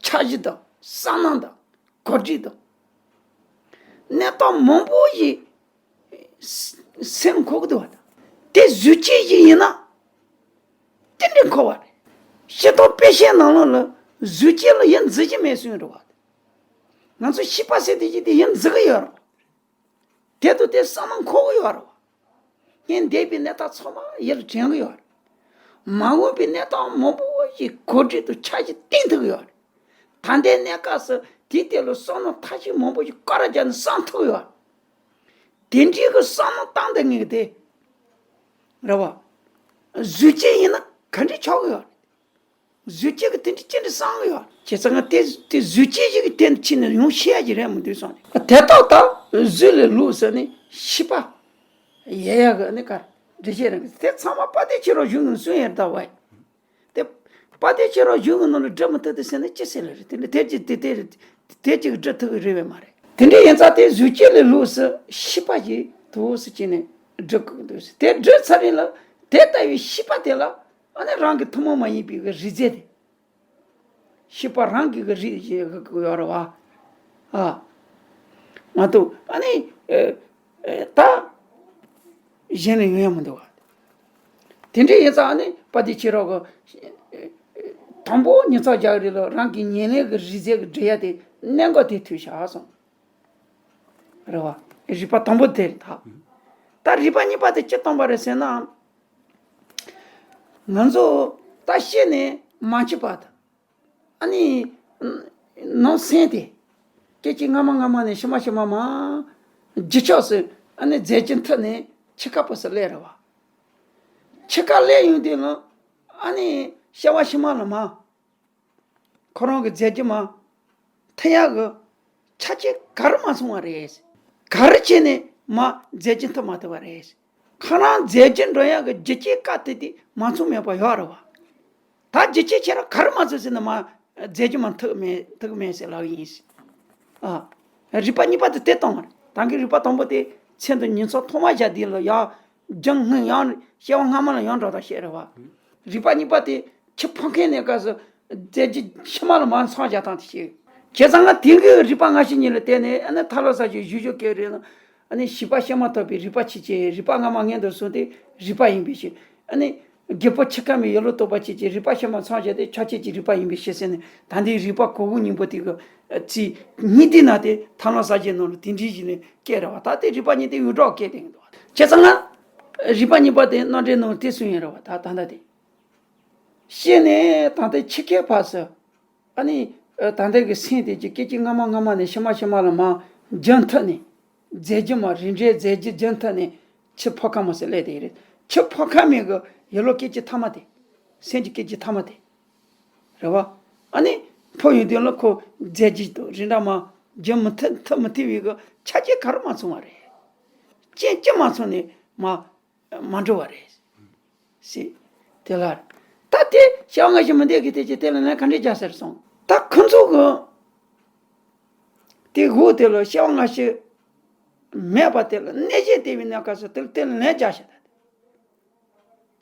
འཆར་གཞི་དང་བསམ་སྣང་དང་གོ་སྒྲིག་དང་། གནས་སྟངས་མང་པོ་ཞིག་སེམས་འཁོར་གི་འདུག་བ་དང་། དེ་གཟུགས་ཅན་ཞིག་ཡིན་ན། དེ་འདྲའི་འཁོར་བ་རེད། སྤྱིར་བཏང་དཔེ་བཤད་ནང་ལོགས་ལ་གཟུགས་ཅན་ལ་ཡིད་འཛིན་གྱི་མེད་གསུངས་འདུག་བ། ང་ཚོ་ཤེས་པ་ཟེར་དེ་ཅིག་དེ་ཡིད་འཛིན་གི་ཡོད་རེད། དེ་དང་དེ་བསམ་བློ་འཁོར་གི་ཡོད་རེད་བ། སྔོན་འདས་པའི་གནས་སྟངས་ཚང་མ་ཡིད་ལ་དྲན་གི་ཡོད་རེད། མ་འོངས་པའི་གནས་སྟངས་མང་པོ་ཞིག་གོ་སྒྲིག་དང་འཆར་གཞི་བཏིང་ཐུབ་ཀྱི་ཡོད་རེད། ད་ལྟའི་གནས་སྐབས་སུ་དེའི་ཐད་ལ་བསམ་བློ་མཐའ་གཅིག་མང་པོ་ཞིག་སྐོར་ར་རྒྱག་ནས་བསམ་ཐུབ་ཀྱི་ཡོད་རེད། དེ་འདྲའི་གི་བསམ་བློ་བཏང་བསྡད་མཁན་གྱི་དེ། རེད་བ། གཟུགས་ཅན་ཡིན་ན་ག་འདྲ་ཆགས་ཀྱི་ཡོད་རེད། གཟུགས་ཅན་གྱི་དེ་འདྲ་ཅི་འདྲ་བསམ་གྱི་ཡོད་རེད། བྱས་ཙང་ང་དེ་དེ་གཟུགས་ཅན་ཞིག་གི་དེ་ཕྱིན་ནས་ཡང་ཤེས་ཡ་ཅིག་རེད་མི་འདུག་བསམ་ནས། དེ་དག་ད་གཟུགས་ལས་ལོག་ཟེར་ནས་ཤེས་པ་ཡལ་ཡ་གི་ནི་ག་རེ་འགྲེལ་བཤད་རང་གི་དེ་ཚང་མ་དཔལ་ལྡན་ཁྱེད་རང་གཞུང་གི་གསུང་ཡས་ད་བ་ཡི། དེ་དཔལ་ལྡན་ཁྱེད་རང་གཞུང་གི་ནང་ལ་སྒྲུབ་མི་ཐུབ་དེ་ཟེར་ན་ཅི་ཟེར་ལ་རེད། དེ་འདྲ་དེ་ཅིག་དེ་དེ་དེ་ཅིག་སྒྲུབ་ཐུབ་གི་རེད་བས་མ་རེད། དེ་འདྲ་ཡིན་ཙང་དེ་གཟུགས་ཅན་ལས་ལོག་ཟེར་ཤེས་པ་ཞིག་ཏོག་ཙམ་བྱས་ནས་སྒྲུབ་དགོས་འདུག་ཟེར། དེ་སྒྲུབ་ཚར་རིང་ལ་དེ་ལྟ་བུའི་ཤེས་པ་དེ་ལ་ཨ་ནི་རང་གི་ཐུན་མོང་མ་ཡིན་པའི་གི་རིག་རྫས་དེ། ཤེས་པ་རང་གི་གི་རིག་ཞེས་གི་ཡོད་རེད་བ། ཨ། མ་གཏོགས་ཨ་ནི་ཨེ་ཨེ་ད་གཞན་ལ་ཡོང་ཡ་མི་འདུག་བ། དེ་འདྲ་ཡིན་ཙང་ཨ་ནི་དཔལ་ལྡན་ཁྱེད་རང་གི་དང་པོ་ཉིན་ཚགས་རྒྱག་རེད་ལ་རང་གི་ཉེར་ལེན་གི་རིག་རྫས་གི་འབྲི་ཡ་དེ་གནད་འགག་དེ་ཐུག་བཞག་སོང་། རེད་བ། རིགས་པ་དང་པོ་དེ་རེད་ད། ད་རིགས་པ་གཉིས་པ་དེ་ཅི་བཏང་པ་རེད་ཟེར་ན། ང་ཚོ་ད་ཤེས་ནས་མ་འཆི་བ་དང་། ཨ་ནི། ནང་སེམས་དེ། སྐད་ཅིག་སྔ་མ་སྔ་མ་ནས་ཕྱི་མ་ཕྱི་མ་མ། རྒྱུ་ཕྱོགས་སུ་ཨ་ནི་རྫས་རྒྱུ་མཐུད་ནས་འཆི་ཁ་བུ་སུ་སླེབས་རེད་བ། འཆི་ཁ་སླེབས་ཡོང་དུས་ལ་ཨ་ནི་སྐྱེ་བ་ཕྱི་མ་ལ་མ། ཁོ་རང་གི་རྫས་རྒྱུ་མ། མཐུད་ཡག་གི་ཆ་རྐྱེན་ག་རེ་མ་ཚང་བ་རེད། ག་རེ་བྱས་ནས་མ་རྫས་རྒྱུ་མཐུད་མ་ཐུབ་པ་རེད། ཁོ་རང་རྫས་རྒྱུ་འགྲོ་ཡག་གི་རྒྱུ་རྐྱེན་ག་དེ་དེ་མ་ཚང་མེད་པ་ཡོད་རེད་བ། ད་རྒྱུ་རྐྱེན་ཁྱེད་རང་ག་རེ་མ་ཚང་ཟེར་ན་མ་རྫས་རྒྱུ་མ་ཐུབ་མེད་ཐུབ་མེད་ཟེར་ལབ་ཡིན། ཨ། རིགས་པ་གཉིས་པ་དེ་དེ་བཏང་བ་རེད། ད་གི་རིགས་པ་དང་པོ་དེ་མཚན་དང་ཉིན་མཚན་ཐོག་མ་བཞག་དུས་ལ་ཡང་། རྒྱང་སྔོན་ཡང་སྐྱེ་བ་སྔ་མ་ལ་ཡང་འགྲོ་དང་བཤད་རེད་བ། རིགས་པ་གཉིས་པ་དེ་འཆི་འཕོ་མཁན་ནས་སྐབས་སུ་རྫས་རྒྱུ་ཕྱི་མ་ལ་མ་ཚང་བཞག་སྟངས་དེ་བཤད། བྱས་ཙང་ང་དེང་གི་རིགས་པ་སྔ་ཕྱི་གཉིས་ལ་བལྟས་ནས་ཨ་ནི་ཐར་ལམ་གསལ་བྱེད་ཞུ་ཞུ་སྐད་རེད་ན། ཨ་ནི་བྱིས་པ་ཤི་མ་ཐག་པའི་རིགས་པ་ཕྱི་བྱས་རིགས་པ་སྔ་མ་སྔོན་དུ་སོང་སྟེ་རིགས་པ་ཡིན་པའི་ཕྱིར། ཨ་ནི་རྒད་པོ་འཆི་ཁ་མའི་ཡུལ་ལ་གཏོགས་པ་ཕྱི་བྱས་རིགས་པ་ཤི་མ་ཚང་བྱས་ཏེ་ཆ་བྱད་ཀྱི་རིགས་པ་ཡིན་པའི་ཕྱིར་ཟེར་ནས་ད་ལྟའི་རིགས་པ་གོ་དགུ་སྙིང་པོ་དེ་གི་ཚིག་གཉིས་དེ་ན་དེ་ཐར་ལམ་གསལ་བྱེད་ནང་ལ་དེ་འདྲའི་ཞིག་ནས་སྐད་རེད་བ། ད་དེ་རིགས་པ་གཉིས་དེ་འུར་སྒྲོག་སྐད་དེ་ཡིན་འདུག་བ། བྱས་ཙང་ང་རིགས་པ་གཉིས་པ་དེ་རྣམ་འགྲེལ་ནང་དེ་གསུངས་ཡོད་རེད་བ། ད་ད་ལྟ་དེ་ཤི་ནས་ད་ལྟའི་འཆི་ཁའི་བར་སུ། ཨ་ནི། ད་ལྟའི་གི་སེམས་དེ་ཀྱི་སྐད་ཅིག་སྔ་མ་སྔ་མ་ནས་ཕྱི་མ་ཕྱི་མ་ལ་མ་རྒྱུན་མཐུད་ནས། རྫས་རྒྱུ་མ་རིགས་འདྲའི་རྫས་རྒྱུ་རྒྱུན་མཐུད་ནས་འཆི་འཕོ་ཁ་མ་སེ་སླེབས་དེ་རེད། འཆི་འཕོ་ཁ་མའི་གི་ཡུལ་ལ་སྐད་ཅིག་ཐ་མ་དེ། སེམས་ཀྱི་སྐད་ཅིག་ཐ་མ་དེ། རེད་བ། ཨ་ནི། འཕོ་ཡོང་དུས་ལ་ཁོ་རྫས་རྒྱུ་དང་རིགས་འདྲ་མ་རྒྱུན་མི་མཐུད་མཐུད་མི་ཐུབ་པའི་གི་ཆ་རྐྱེན་ག་རེ་མ་ཚང་བ་རེད། རྐྱེན་ཅི་མ་ཚང་ནས་མ། མ་འགྲོ་བ་རེད། ཟེར། དེ་ལ། ད་དེ་སྐྱེ་བ་སྔ་ཕྱི་མི་འདོད་ཀྱི་དེ་ཅི་དེ་ལ་ལན་ག་འདྲས་རྒྱག་ཟེར་སོང་། ད་ཁོ་ཚོ་གི་དེ་འོ་དེ་ལ་སྐྱེ་བ་སྔ་ཕྱི་མེད་པ་དེ་ལ་གནས་ཆེན་དེ་བའི་གནས་སྐབས་སུ་དེ་ལ་དེ་ལ་ལན་རྒྱག་བྱེད་ད།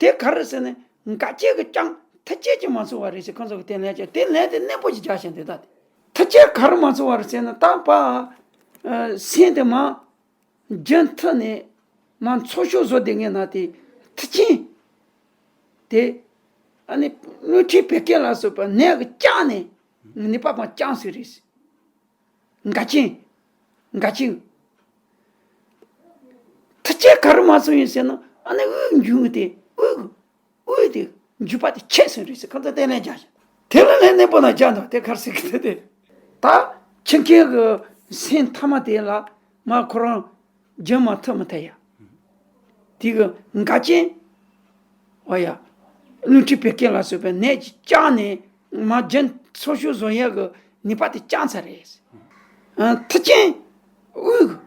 དེ་ག་རེ་ཟེར་ན་འགལ་རྐྱེན་གྱིས་ཀྱང་མཐུ་རྐྱེན་གྱིས་མ་ཚུགས་པ་རེད་ཟེར། ཁོ་ཚོ་གི་དེ་ལན་རྒྱག་དེ་ལན་དེ་གནས་པོ་ཅིག་རྒྱག་བྱེད་འདོད་ད། དེ་མཐུ་རྐྱེན་ག་རེ་མ་ཚུགས་པ་རེད་ཟེར་ན་ད་པ་སེམས་དེ་མ་རྒྱུན་མཐུད་ནས་མ་ཚོགས་ཞུགས་བཟོ་བསྡད་མཁན་ན་དེ་མཐུ་རྐྱེན་དེ་ཨ་ནི་རླུང་མཁྲིས་བད་ཀན་ལ་སོགས་པ་ནད་ཀྱིས་བསྐྱངས་ནས་ནད་པ་མ་བསྐྱངས་ཟེར་རེད། འགལ་རྐྱེན། འགལ་རྐྱེན། མཐུ་རྐྱེན་ག་རེ་མ་སོང་ཡིན་ཟེར་ན་ཨ་ནི་དབུགས་འབྱུང་གི་དེ་དབུགས་དབུགས་དེ་འཇུག་པ་དེ་ཆད་སོང་རེད་ཟེར། ཁོ་ཚོ་དེ་ལན་རྒྱག་བྱེད། དེ་ལ་ལན་གནས་པོ་ན་རྒྱག་འདུག་དེ་ག་རེ་ཟེར་གི་དེ་དེ། ད་ཁྱི་མཁན་གི་སེམས་ཐ་མ་དེ་ལ་མ་ཁོ་རང་རྒྱུན་མ་མཐུད་མི་ཐུབ་ཡ། དེ་གི་འགལ་རྐྱེན། འོ་ཡ། རླུང་མཁྲིས་བད་ཀན་ལ་སོགས་པའི་ནད་ཀྱིས་བསྐྱངས་ནས་མ་རྒྱུན་ཚོགས་ཞུགས་བཟོ་ཡས་ཀྱི་ནུས་པ་དེ་བསྐྱངས་ཚར་རེད། ཨ། མཐུ་རྐྱེན་དབུགས།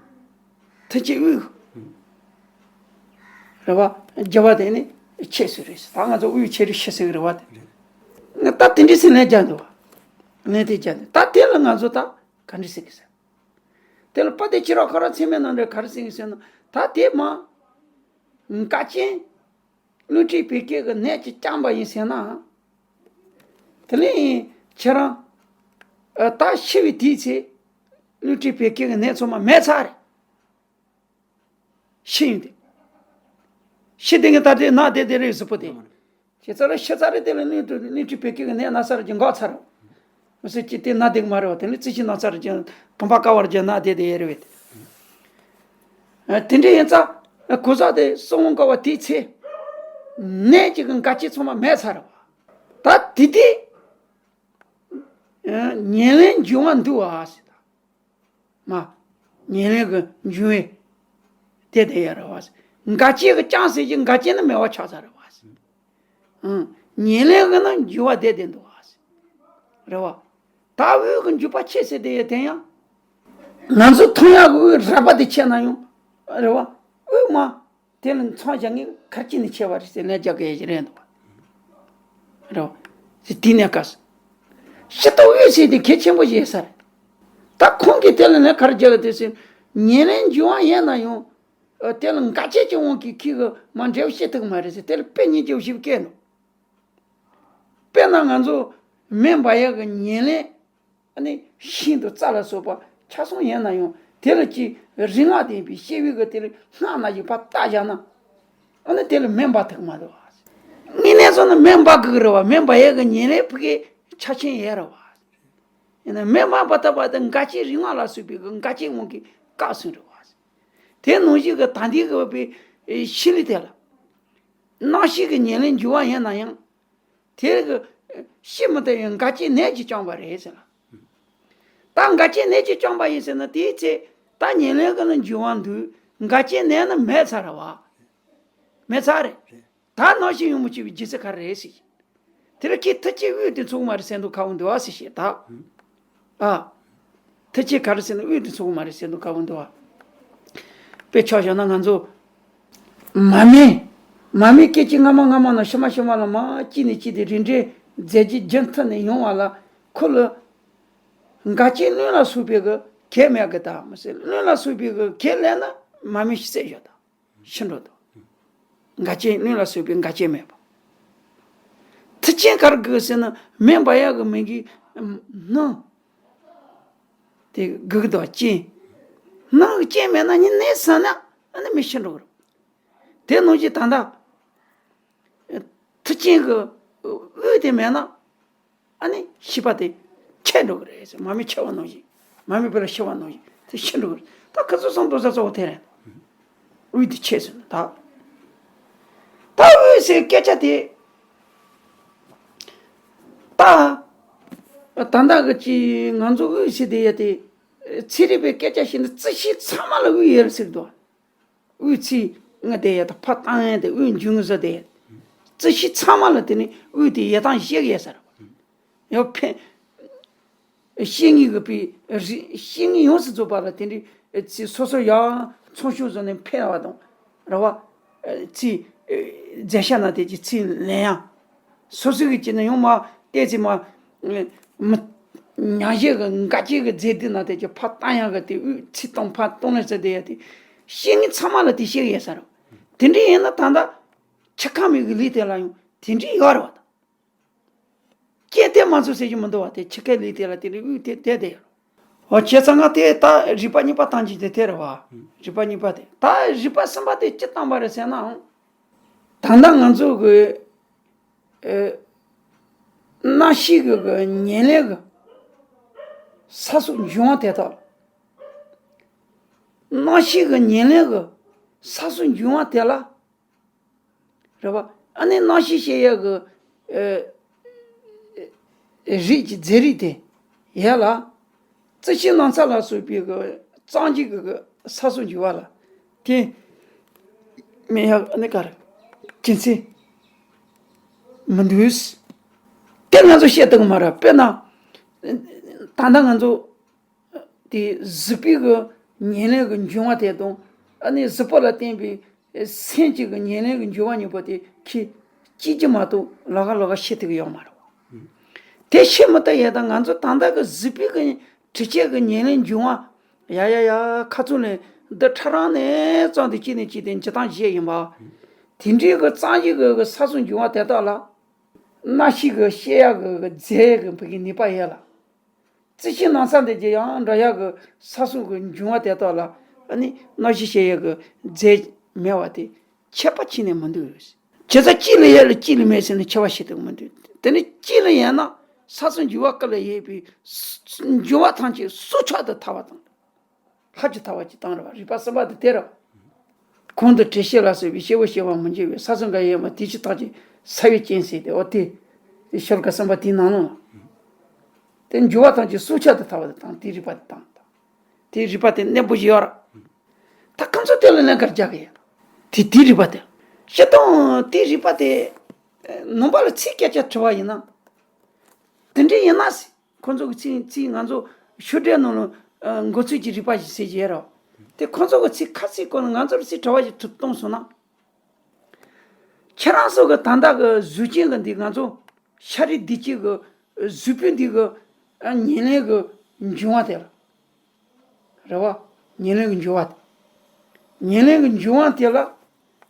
མཐུ་རྐྱེན་དབུགས། རེད་བ། རྒྱུ་བ་དེ་ནི་ཆད་སོང་རེད། ད་ང་ཚོ་དབུགས་ཆད་རེད་ཤི་སོང་རེད་བ་དེ། ད་དེ་འདྲའི་སེམས་ལན་རྒྱག་འདུག་བ། ལན་དེ་རྒྱག་འདུག་ད་དེ་ལ་ང་ཚོ་ད་ག་འདྲ་ཟེར་གི་ཟེར། དེ་ལ་དཔལ་ལྡན་ཁྱེད་རང་ཁོ་རང་ཚད་མའི་ནང་ནས་ག་རེ་ཟེར་གི་ཟེར་ན་ད་དེ་མ། འགལ་རྐྱེན། རླུང་མཁྲིས་བད་ཀན་གྱི་ནད་ཀྱིས་བསྐྱངས་པ་ཡིན་ཟེར་ན། དེ་ལས་ཁྱེད་རང་ཨ་ད་ཤི་བའི་དུས་ཚེ་རླུང་མཁྲིས་བད་ཀན་གྱི་ནད་ཚང་མ་མེད་ཚར་རེད། ཤི་ཡིན་ཏེ། ཤི་དེ་ངས་ད་ལྟའི་ན་བསྡད་དེ་རེད་གཟུགས་པོ་དེ། ཁྱེད་ཚོ་ལ་ཤི་ཚར་རེད། དེ་ལ་རླུང་མཁྲིས་རླུང་མཁྲིས་བད་ཀན་གྱི་ནད་ན་ཚར་གྱི་འགོག་ཚར་རོ། མི་སྲིད་ཀྱི་དེ་ན་བསྡད་ཀྱི་མ་རེད་བ། དེ་ནི་རྩི་ཤིང་ན་ཚར་གྱི་བུམ་པ་ཀ་བར་གྱི་ན་བསྡད་དེ་ཡོད་རེད་བས། དེ་འདྲ་ཡིན་ཙང་གོ་ས་དེ་སྲུང་དགོས་པ་དེའི་ཚེ། ནད་ཀྱི་འགལ་རྐྱེན་ཚང་མ་མེད་ཚར་བ། ད་དེ་དུས་ཉེར་ལེན་འབྱུང་བ་འདུག་བ་ཟེར། མ། ཉེར་ལེན་གྱི་འབྱུང་བས་དེ་དེ་ཡ་རེད་བ། འགལ་རྐྱེན་གྱིས་ཀྱང་ཟེར་གྱི་འགལ་རྐྱེན་ནི་མེད་པ་ཆགས་ཚར་རེད་བ། ཨང་། ཉེར་ལེན་གྱི་ནི་འབྱུང་བ་དེ་དེ་འདུག་བ། རེད་བ། ད་དབུགས་ཀྱི་འཇུག་པ་ཆད་ཟེར་དེ་ཡ་དེ་ཡང་། ང་ཚོ་མཐོང་ཡག་གི་དབུགས་རགས་པ་དེ་ཆད་ན་ཡང་། རེད་བ། དབུགས་མ། དེ་ལ་མཚོན་བྱ་ངས་ག་རེ་བྱས་ནས་ཆད་པ་རེད་ཟེར་ལན་རྒྱག་གི་ཡ་ཞིག་རེད་འདུག་བ། རེད་བ། དེ་ནས་ག་ས། ཤི་ཏོ་འོད་ཟེར་དེ་གལ་ཆེན་པོ་ཞིག་ཡོད་ས་རེད། ད་ཁོང་གིས་དེ་ལ་ནས་ག་རེ་རྒྱག་གི་དེ་ཟེར། ཉེར་ལེན་འབྱུང་བ་ཡིན་ན་ཡང་། ཨ། དེ་ལ་འགལ་རྐྱེན་གྱི་དབང་གིས་ཁྱི་གི་མ་འབྲས་བུ་སྐྱེ་ཐུབ་ཀྱི་མ་རེད་ཟེར། དེ་ལ་དཔེ་སྙིང་རྗེ་པོ་ཞིག་བཀལ་འདུག་དཔེར་ན་ང་ཚོ་མེ་འབར་ཡག་གི་ཉེར་ལེན། ཨ་ནི་ཤིང་དང་རྩྭ་ལ་སོགས་པ་ཆ་ཚང་ཡིན་ན་ཡང་དེ་ལ་ཅིག་རིག་སྔགས་ལྡན་པའི་སྐྱེ་བོའི་གི་དེ་ལ་སྔགས་ནང་བཞིན་ཕར་བཏགས་བཞག་ན། ཨ་ནི་དེ་ལ་མེ་འབར་ཐུབ་ཀྱི་མ་འདུག་བ། དངོས་གནས་སོང་ན་མེ་འབར་དགོས་ཀྱི་རེད་བ། མེ་འབར་ཡག་གི་ཉེར་ལེན་ཕ་གིའི་ཆ་རྐྱེན་ཡོད་རེད་བ། ཡིན་ན་མེ་མ་འབར་ཐུབ་པ་དེ་འགལ་རྐྱེན་རིག་སྔགས་ལ་སོགས་པའི་གི་འགལ་རྐྱེན་དབང་གིས་བཀག་སོང་རེད་བ། དེ་ནང་བཞིན་གི་ད་ལྟའི་གི་བའི་ཤི་ལི་དེ་ལ། རྣམ་ཤེས་ཀྱི་ཉེར་ལེན་འབྱུང་བ་ཡིན་ན་ཡང་། དེ་གི་ཤི་མི་ཐུབ་ཡང་འགལ་རྐྱེན་ནད་ཀྱིས་བསྐྱངས་པ་རེད་ཟེར་ལ། ད་འགལ་རྐྱེན་ནད་ཀྱིས་བསྐྱངས་པ་ཡིན་ཟེར་ན་དེའི་ཚེ་ད་ཉེར་ལེན་གྱི་ནི་འབྱུང་བ་འདུག་འགལ་རྐྱེན་ནད་ནི་མེད་ཚར་བ། མེད་ཚར་རེད། ད་རྣམ་ཤེས་ཡོང་མི་ཆོག་པའི་རྒྱུ་མཚན་ག་རེ་རེད་ཟེར། དེ་ལ་ཁྱེད་མཐུ་རྐྱེན་དབུགས་དེ་ཚུགས་མ་རེད་ཟེར་འདུག་ཁ་བོ་འདུག་ཨ་ཟེར་ཞེས་ད། ཨ། མཐུ་རྐྱེན་ག་རེ་ཟེར་ན་དབུགས་དེ་ཚུགས་མ་རེད་ཟེར་འདུག་ཁ་བོ་འདུག་ཨ། དཔེ་ཆ་བཞག་ན་ང་ཚོ། མ་སྨད། མ་སྨད་སྐད་ཅིག་སྔ་མ་སྔ་མ་ན་ཕྱི་མ་ཕྱི་མ་ལ་མ་གཅིག་ནས་གཅིག་དེ་རིགས་འགྲེ་མཛད་རྗེས་རྒྱུན་མཐུད་ནས་ཡོང་བ་ལ་ཁོ་ལ། འགལ་རྐྱེན་རླུང་ལ་སོགས་པའི་གི་གེགས་མེད་གི་ད་མི་ཟེར། རླུང་ལ་སོགས་པའི་གི་གེགས་ལས་ན་མ་སྨད་ཤི་ཟེར་ཡོད་ད། ཤི་འགྲོ་འདུག་འགལ་རྐྱེན་རླུང་ལ་སོགས་པའི་འགལ་རྐྱེན་མེད་པ། མཐུ་རྐྱེན་ག་རེ་དགོས་ཟེར་ན་མེ་འབར་ཡག་གི་མེ་གི་སྣང་། དེ་དགོས་ཀྱི་འདུག་རྐྱེན། སྣང་གི་རྐྱེན་མེད་ན་ཉིན་ནས་ཟ་ན་ཨ་ནི་མི་ཤི་འགྲོ་གི་རེད། དེ་ནང་བཞིན་ད་ལྟ། མཐུ་རྐྱེན་གྱི་དབུགས་དེ་མེད་ན། ཨ་ནི་ཤི་བ་དེ་ཆད་འགྲོ་གི་རེད་ཟེར། མ་སྨད་ཆད་པ་ནང་བཞིན། མ་སྨད་བུ་ལ་ཤི་བ་ནང་བཞིན་དེ་ཤི་འགྲོ་གི་རེད། ད་ཁ་སོ་སོང་དོ་ས་གཙོ་བོ་དེ་རེད། དབུགས་དེ་ཆད་ཟེར་ན་ད། ད་དབུགས་ཟེར་སྐད་ཆ་དེ། ད། ད་ལྟ་གི་ཅི་ང་ཚོ་དབུགས་ཟེར་དེ་ཡ་དེ། ཚན་རིག་པའི་སྐད་ཆ་བཤད་ན་རྩི་ཤིང་ཚང་མ་ལ་དབུགས་ཡོད་ཟེར་འདུག་དབུགས་ཚིག་ང་དེ་ཡ་ད་ཕར་བཏང་ཡ་དེ་དབུགས་འབྱུང་ས་དེ། རྩི་ཤིང་ཚང་མ་ལ་དེ་ནི་དབུགས་དེ་ཡོད་སྟངས་ཤེས་ཡོད་ས་རེད། ཡང་ཕན། བཤེས་གཉེན་གྱི་པའི་རི་བཤེས་གཉེན་ཡོངས་སུ་རྫོགས་པ་ལ་དེ་འདྲའི་ཚིག་སོ་སོ་ཡང་ཚོང་ཤུགས་བཟོ་ནས་ཕན་བ་དང་ར་བ། ཚིག་ རྫས་ཤ་ན་དེ་གྱི་ཚིག་ལེན་ཡང་། སོ་སོ་གི་ཅི་ན་ཡང་མ་བལྟས་ཚེ་མ། མི། ཉག་གཞི་གི་འགའ་ཅིག་གི་རྫས་འདི་ན་དེ་གྱི་ཕ་བཏང་ཡང་གི་དེ་དབུས་ཚིག་གཏོང་ཕ་གཏོང་ལེ་ཚེ་དེ་ཡ་དེ། བཤད་ངེས་ཚང་མ་ལ་དེ་བཤད་ཡས་ས་རོ། དེ་འདྲ་ཡིན་ན་ད་ལྟ་ཆུ་ཁ་མི་གི་ལུས་དེ་ལ་ཡང་དེ་འདྲ་ཡོད་རེད་བ་ད། སྐྱེ་དེ་མ་ཚོ་ཟེར་གྱི་མི་འདུག་བ་དེ་ཆུ་ཁའི་ལུས་དེ་ལ་དེ་ནི་དབུས་དེ་དེ་དེ་ཡོད། འོ་བྱས་ཙང་ང་དེ་ད་རིག་པ་གཉིས་པ་བཏང་གྱི་དེ་དེ་རེད་བ། རིག་པ་གཉིས་པ་དེ་ད་རིག་པ་གསུམ་པ་དེ་ཅི་བཏང་བ་རེད་ཟེར་ནའང་། ད་ལྟ་ང་ཚོ་གི་ཨེ། རྣམ་ཤེས་གི་གི་ཉེར་ལེན་གི་ས་སོགས་འབྱུང་བ་དེ་དག། རྣམ་ཤེས་གི་ཉེར་ལེན་གི་ས་སོགས་འབྱུང་བ་དེ་ལ། རེད་བ། ཨ་ནི་རྣམ་ཤེས་ཞེས་ཡ་གི་ཨེ། རིགས་ཀྱི་རྫས་རིགས་དེ་ཡ་ལ། རྩི་ཤིང་ནགས་ཚལ་ལ་སོགས་པའི་གི་གཙང་ཞིང་གི་གི་ས་སོགས་འབྱུང་བ་ལ། དེ་མེད་ཡ་ཨ་ནི་ག་རེ་རྒྱུ་མཚན་མི་འདུག། དེ་ང་ཚོ་བཤད་ཐུབ་ཀྱི་མ་རེད། དཔེར་ན། ད་ལྟ་ང་ཚོ་དེ་གཟུགས་པོའི་གི་ཉེར་ལེན་གི་འབྱུང་བ་དེ་དང་། ཨ་ནི་གཟུགས་པོ་ལ་བརྟེན་པའི་སེམས་ཀྱི་གི་ཉེར་ལེན་གི་འབྱུང་བ་གཉིས་པོ་དེ་ཁྱི་གཅིག་གྱུར་མ་གཏོགས་ལོགས་ཀ་ལོགས་ཀ་ཤེས་ཐུབ་ཀྱི་ཡོད་མ་རེད། དེ་ཤེས་མི་ཐུབ་ཡས་དང་ང་ཚོ་ད་ལྟ་གི་གཟུགས་པོའི་གི་དྲི་ཆབ་གི་ཉེར་ལེན་འབྱུང་བ། ཡ་ཡ་ཡ་ཁ་ཚུགས་ནས་འདི་ཕྲ་རང་ནས་བཙོང་དེ་གཅིག་ནས་གཅིག་དེ་འཇི་སྟངས་བཞི་ཡིན་པ། དེ་འདྲའི་གི་གཙང་ཞིང་གི་གི་ས་སོགས་འབྱུང་བ་དེ་དག་ལ། རྣམ་ཤེས་གི་ཤེས་ཡ་གི་གི་རྫས་གི་བུ་གི་ནུས་པ་ཡོད་ལ། རྩི་ཤིང་ནགས་ཚལ་འདི་རྒྱུ་ཡང་འདྲ་ཡག་གི་ས་སོགས་ཀྱི་འབྱུང་བ་དེ་དག་ལ་ཨ་ནི་རྣམ་ཤེས་ཤེས་ཡག་གི་རྫས་མེད་པ་དེ་ཁྱད་པར་ཕྱེ་ནས་མི་འདུག། བྱས་ཙང་གཅིག་ལ་ཡོད་ལ་གཅིག་ལ་མེད་ཟེར་ནས་ཁྱད་པར་ཕྱེ་ཐུབ་མི་འདུག། དེ་ནི་གཅིག་ལ་ཡོད་ན་ས་སོགས་འབྱུང་བ་ཀུན་ལ་ཡོད་པའི་འབྱུང་བ་ཐམས་ཅད་སྲོག་ཆགས་དུ་ཐལ་བ་དང་། ལྷ་ཀྱི་ཐལ་བ་གཅིག་བཏང་རེད་བ། རིག་པ་གསུམ་པ་དེ་དེ་རེད། གོང་དུ་དྲི་ཤེས་ལ་སོགས་པའི་སྐྱེ་བོ་སྐྱེ་བ་མི་འབྱུང་བའི་ས་སོགས་འགའ་ཡོད་མ་དེ་ཅི་ཐག་ཅིག་ས་བའི་རྐྱེན་ཟེར་ཏེ་འོ་དེ། དེ་ཤོ་ལོ་ཀ་གསུམ་པ་དེའི་ནང་ལོགས་ལ། དེ་འགྱུར་བ་ཐམས་ཅད་སྲོག་ཆགས་དུ་ཐལ་བ་དེ་དང་དེའི་རིག་པ་དེ་དང་། དེའི་རིག་པ་དེ་གནས་པོ་ཞིག་ཡོད་ར། ད་ཁོང་ཚོ་དེ་ལ་ལན་ག་རེ་རྒྱག་གི་ཡོད། དེ་དེའི་རིག་པ་དེ། སྤྱིར་བཏང་དེའི་རིག་པ་དེ། ནང་པ་ལ་ཚིག་སྐད་ཆ་དྲི་བ་ཡིན་ན། དེ་འདྲ་ཡིན་ན་ཟེར། ཁོང་ཚོ་གི་ཚིག་ཚིག་ང་ཚོ་ཤོ་འདྲའི་ནང་ལ་མགོ་ཚོས་ཀྱི་རིག་པ་ཞིག་ཟེར་གྱི་ཡོད་རེད། དེ་ཁོང་ཚོ་གི་ཚིག་ཁ་ཚིག་སྐོར་ལ་ང་ཚོར་ཚིག་དྲི་བ་ཞིག་གཏོང་སོང་ན། ཁྱེད་རང་ཚོ་གི་ད་ལྟ་གི་གཟུགས་ཅན་གི་འདི་ང་ཚོ་ཤ་རུས་གདུལ་བྱའི་གི་གཟུགས་པོའི་འདི་གི་ཉེར་ལེན་གི་འབྱུང་བ་དེ་ལ། རེད་བ། ཉེར་ལེན་གྱི་འབྱུང་བ་དེ། ཉེར་ལེན་གྱི་འབྱུང་བ་དེ་ལ།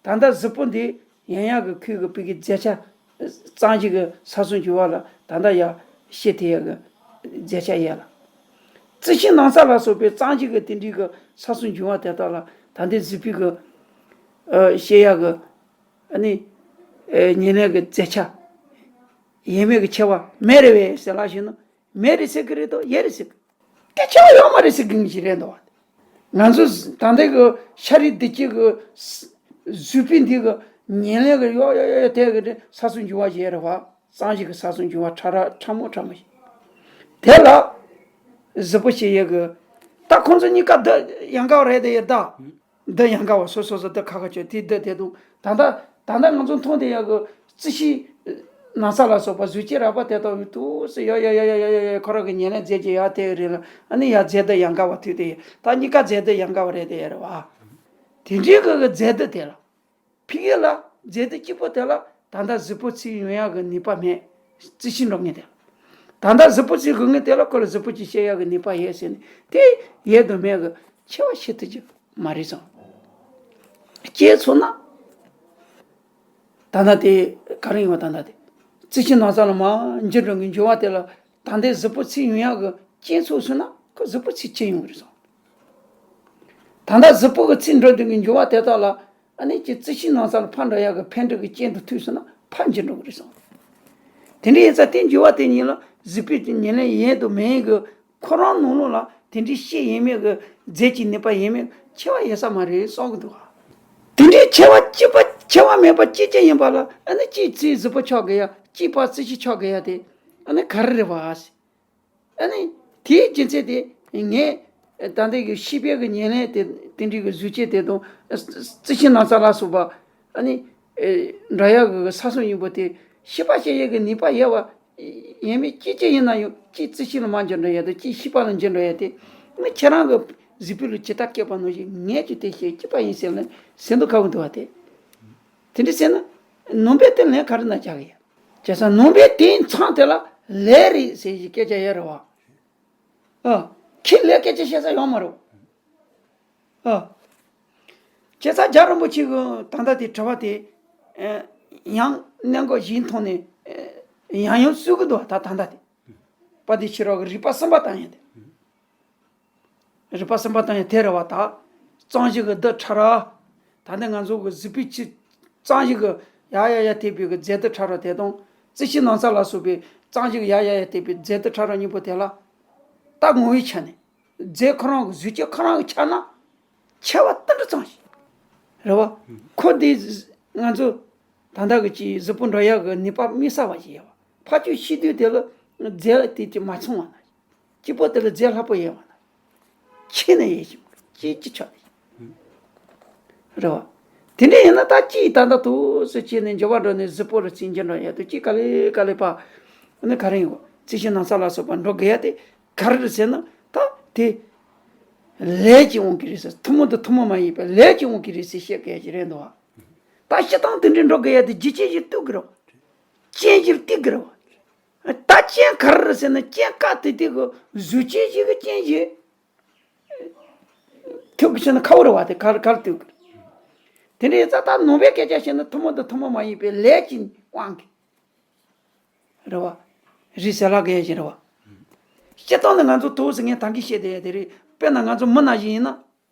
ད་ལྟ་གཟུགས་པོ་འདི་ཡང་ཡང་གི་ཁོས་གི་བུ་གི་རྫས་ཆ། གཙང་ཞིང་གི་ས་སོགས་འབྱུང་བ་ལ་ད་ལྟ་ཡང་ཤེས་ཐུབ་ཡག་གི་རྫས་ཆ་ཡོད་ལ། རྩི་ཤིང་ནགས་ཚལ་ལ་སོགས་པའི་གཙང་ཞིང་གི་དེ་འདྲའི་གི་ས་སོགས་འབྱུང་བ་དེ་དག་ལ་ད་ལྟའི་གཟུགས་པོའི་གི་ཨ་ཤེས་ཡག་གི་ཨ་ནི་ཨ་ཉེར་ལེན་གྱི་རྫས་ཆ་ཡོད་མེད་ཀྱི་ཁྱད་པར་མེད་རེད་བས་ཟེར་ལབ་ཞུས་ན། མེད་རེད་ཟེར་གི་རེད་དོ། ཡོད་རེད་ཟེར་གི། དེ་ཁྱད་པར་ཡོད་མ་རེད་ཟེར་གི་ཞིག་རེད་འདུག་བ། ང་ཚོ་ད་ལྟའི་གི་ཤ་རུས་གདུལ་བྱའི་གི་གཟུགས་པོའི་འདི་གི་ཉེར་ལེན་གི་ཡོད་ཡོད་ཡོད་ཡོད་དེ་གི་ས་སོགས་འབྱུང་བ་ཞིག་རེད་བ། གཙང་ཞིང་གི་ས་སོགས་འབྱུང་བ་ཕྲ་ར་ཕྲ་མོ་ཕྲ་མོ་ཞིག། དེ་ལ་གཟུགས་པོ་ཞིག་ཡོད་གི། ད་ཁོང་ཚོ་གཉིས་ཀ་འདི་ཡང་ག་བ་རེད་དེ་ཡོད་ད། འདི་ཡང་ག་བ་སོ་སོ་སོ་འདི་ཁ་ཁ་ཆོད་དེ་འདི་དེ་དུ་ད་ལྟ་ད་ལྟ་ང་ཚོ་མཐོང་དེ་ཡག་གི་རྩི་ཤིང་ནགས་ཚལ་ལ་སོགས་པ་གཟུགས་ཅན་རགས་པ་དེ་དག་ཡོད་དུ་སེ་ཡ་ཡ་ཡ་ཁོ་རང་གི་ཉེར་ལེན་རྫས་ཀྱི་ཡ་དེ་རེད་ལ། ཨ་ནི་ཡ་རྫས་འདི་ཡང་ག་བ་ཐུག་དེ་ད་གཉིས་ཀ་རྫས་འདི་ཡང་ག་བ་རེད་དེ་ཡ་རེད་བ། དེ་འདྲའི་གི་གི་རྫས་འདི་དེ་ལ། ཕི་གེ་ལ་རྫས་འདི་གཅིག་པོ་དེ་ལ་ད་ལྟ་གཟུགས་པོ་ཚིག་ཡོང་ཡག་གི་ནུས་པ་མེད། རྩི་ཤིང་འགྲོ་ངེས་དེ་ལ། ད་ལྟ་གཟུགས་པོ་ཚིག་དགོས་ངེས་དེ་ལ་ཁོ་ལ་གཟུགས་པོ་ཅིག་ཤེས་ཡག་གི་ནུས་པ་ཡོད་ཟེར་ནས་དེ་ཡོད་དང་མེད་གི་ཁྱད་པར་ཤེས་ཐུབ་ཀྱི་མ་རེད་སོང་། ཅེས་མཚོན་ན། ད་ལྟ་དེ་ག་རེ་ཡོང་བ་ད་ལྟ་དེ། རྩི་ཤིང་ནགས་ཚལ་ལ་མར་འགྱུར་འགྲོ་གི་འགྱུར་བ་དེ་ལ་ད་ལྟའི་གཟུགས་པོ་ཚིག་ཡོང་ཡག་གི་རྐྱེན་ཚུགས་སོང་ན་ཁོ་གཟུགས་པོ་ཚིག་ཅི་ཡོང་གི་རེད་སོང་། ད་ལྟ་གཟུགས་པོ་གི་ཚིག་འགྲོ་འདུག་གི་འགྱུར་བ་དེ་དག་ལ་ཨ་ནི་ཀྱི་རྩི་ཤིང་ནགས་ཚལ་ལ་ཕར་འགྲོ་ཡག་གི་འཕེལ་འགྲིབ་ཀྱི་རྐྱེན་དུ་ཐུག་སོང་ན་ཕར་འགྱུར་འགྲོ་གི་རེད་སོང་། དེ་འདྲ་ཡིན་ཙང་དེ་འགྱུར་བ་དེ་ཉིད་ལ་གཟུགས་པོའི་ཉེར་ལེན་ཡིན་དང་མིན་གྱི་ཁོ་རང་ནང་ལོགས་ལ་དེ་འདྲའི་ཤེས་ཡོད་མེད་ཀྱི་རྫས་ཀྱི་ནུས་པ་ཡོད་མེད་ཁྱད་པར་ཡོད་ས་མ་རེད་གསུང་གི་འདུག་ག། དེ་འདྲའི་ཁྱད་པར་གཅིག་པ་ཁྱད་པར་མེད་པ་གཅིག་ཅན་ཡིན་པ་ལ་ཨ་ནི་གཅིག་རྩིས་གཟུགས་པོ་ཆགས་དགོས་ཡ་གཅིག་པ་རྩི་ཤིང་ཆགས་དགོས་ཡ་དེ་ཨ་ནི་ག་རེ་རེད་བ། ཨ་ནི་དེའི་རྒྱུ་མཚན་དེ་ངས་ད་ལྟ་གི་ཤེས་པའི་གི་ཉེར་ལེན་དེ་དེ་འདྲའི་གི་གཟུགས་ཅན་དེ་དང་རྩི་ཤིང་ནགས་ཚལ་ལ་སོགས་པ་ཨ་ནི་འདྲ་ཡག་གི་ས་སོགས་ཡིན་པ་དེ་ཤེས་པ་ཤེས་ཡག་གི་ནུས་པ་ཡོད་པ། ཡིན་མིན་གཅིག་ཅན་ཡིན་ན་ཡང་གཅིག་རྩི་ཤིང་ལ་མར་འགྱུར་འགྲོ་ཡ་དང་གཅིག་ཤེས་པ་ལ་འགྱུར་འགྲོ་ཡ་དེ་ངས་ཁྱེད་རང་གི་གཟུགས་པོ་ལ་ཇི་ལྟར་སྐྱེས་པ་ནང་བཞིན་ངས་ཀྱང་དེ་བཞིན་སྐྱེས་པ་ཡིན་ཟེར་ནས་ཟེར་འདུག་ག་གི་འདུག་བ་དེ། དེ་འདྲ་བྱས་ན་ནང་པའི་དེ་ལན་ག་རེ་ན་རྒྱག་གི་ཡ། བྱས་ཙང་ནང་པའི་དེའི་མཚམས་དེ་ལ་ལས་རེད་ཟེར་གྱི་སྐད་ཆ་ཡོད་རེད་བ། ཨ། ཁྱི་ལས་སྐད་ཆ་བཤད་ས་ཡོང་མ་རེད། ཨ། བྱས་ཙང་རྒྱལ་བ་རིན་པོ་ཆེ་གི་ད་ལྟ་དེ་དྲི་བ་དེ། ཨ། ཡང་གནད་འགག་གཞན་ཐོག་ནས། ཨ། ཡང་ཡང་གསུས་ཀྱི་འདུག་ད་ད་ལྟ་དེ། དཔལ་ལྡན་ཕྱི་རོལ་གྱི་རིག་པ་གསུམ་པ་དང་ཡང་དེ། རིག་པ་གསུམ་པ་དང་ཡང་དེ་རེད་བ་ད། གཙང་གཞི་གི་རྡུལ་ཕྲ་རབ། ད་ནི་ང་ཚོ་གི་གཟུགས་པོའི་ཕྱི། གཙང་གཞི་གི་ཡ་ཡ་ཡ་ཐེབས་པའི་གི་རྫས་རྡུལ་ཕྲ་རབ་དེ་དང་། རྩི་ཤིང་ནགས་ཚལ་ལ་སོགས་པའི་གཙང་གཞི་གི་ཡ་ཡ་ཡ་ཐེབས་པའི་རྫས་རྡུལ་ཕྲ་རབ་གཉིས་པོ་དེ་ལ། ད་ངོ་བོའི་ཆ་ནས། རྫས་ཁོ་རང་གི་གཟུགས་ཅན་ཁོ་རང་གི་ཆ་ན། ཆེ་བ་ཏིལ་འབྲུ་ཙམ་ཞིག་རེད་བ། ཁོ་འདི། ང་ཚོ། ད་ལྟ་གི་ཅིག་གཟུགས་པོ་འགྲོ་ཡག་གི་ནུས་པ་དམིགས་བསལ་བ་ཞིག་ཡོད་བ། ཕ་ཆོས་ཤེས་དུས་དེ་ལ་རྫས་དེ་ཅིག་མ་ཚང་བ་ན། སྐྱིད་པོ་དེ་ལ་རྫས་ལྷག་པོ་ཡོད་བ་ན། ཁྱེད་ནས་ཡེ་ཞིག་ཅིག་ཅིག་ཆོག་རེད་བ། དེ་འདྲ་ཡིན་ན་ད་ཅིག་ད་ལྟ་དུས་སུ་བྱས་ནས་འགྱུར་བ་འགྲོ་ནས་གཟུགས་པོ་རུ་ཚིག་འགྱུར་འགྲོ་ཡག་དུས་ཅིག་ག་ལེ་ག་ལེ་པ། ནི་ག་རེ་ཡིན་གོ་རྩི་ཤིང་ནགས་ཚལ་ལ་སོགས་པ་འགྲོ་དགོས་ཡ་དེ་ག་རེ་རེད་ཟེར་ན་ད་དེ། ལས་ཀྱི་དབང་གིས་རེད་ཟེར། ཐུན་མོང་དང་ཐུན་མོང་མ་ཡིན་པའི་ལས་ཀྱི་དབང་གིས་རེད་ཟེར་བཤད་དགོས་ཡ་ཅིག་རེད་འདུག་བ། ད་སྤྱིར་བཏང་དེ་འདྲའི་འགྲོ་དགོས་ཡ་དེ་རྒྱུ་རྐྱེན་གཞིར་གཏུག་གི་རེད་བ། རྐྱེན་གཞིར་གཏུག་གི་རེད་བ། ད་རྐྱེན་ག་རེ་རེད་ཟེར་ན་རྐྱེན་དཀའ་དེ་དེ་གི་གཟུགས་ཅན་ཞིག་གི་རྐྱེན་གཞི། ཐུག་གི་ཕྱིན་ན་ཁ་བོ་རེད་བ་དེ་གར་གར་ཐུག་གི། དེ་འདྲའི་ཡིན་ཙང་ད་ནང་པའི་སྐད་ཆ་བཤད་ན་ཐུན་མོང་དང་ཐུན་མོང་མ་ཡིན་པའི་ལས་ཀྱི་དབང་གིས། རེད་བ། རེད་ཟེར་ལབ་དགོས་ཡ་ཞིག་རེད་བ། སྤྱིར་བཏང་ནས་ང་ཚོ་དུས་སུ་ངས་ད་གིན་བཤད་བསྡད་ཡ་དེ་རེད། དཔེར་ན་ང་ཚོ་མི་ནང་བཞིན་ཡིན་ན།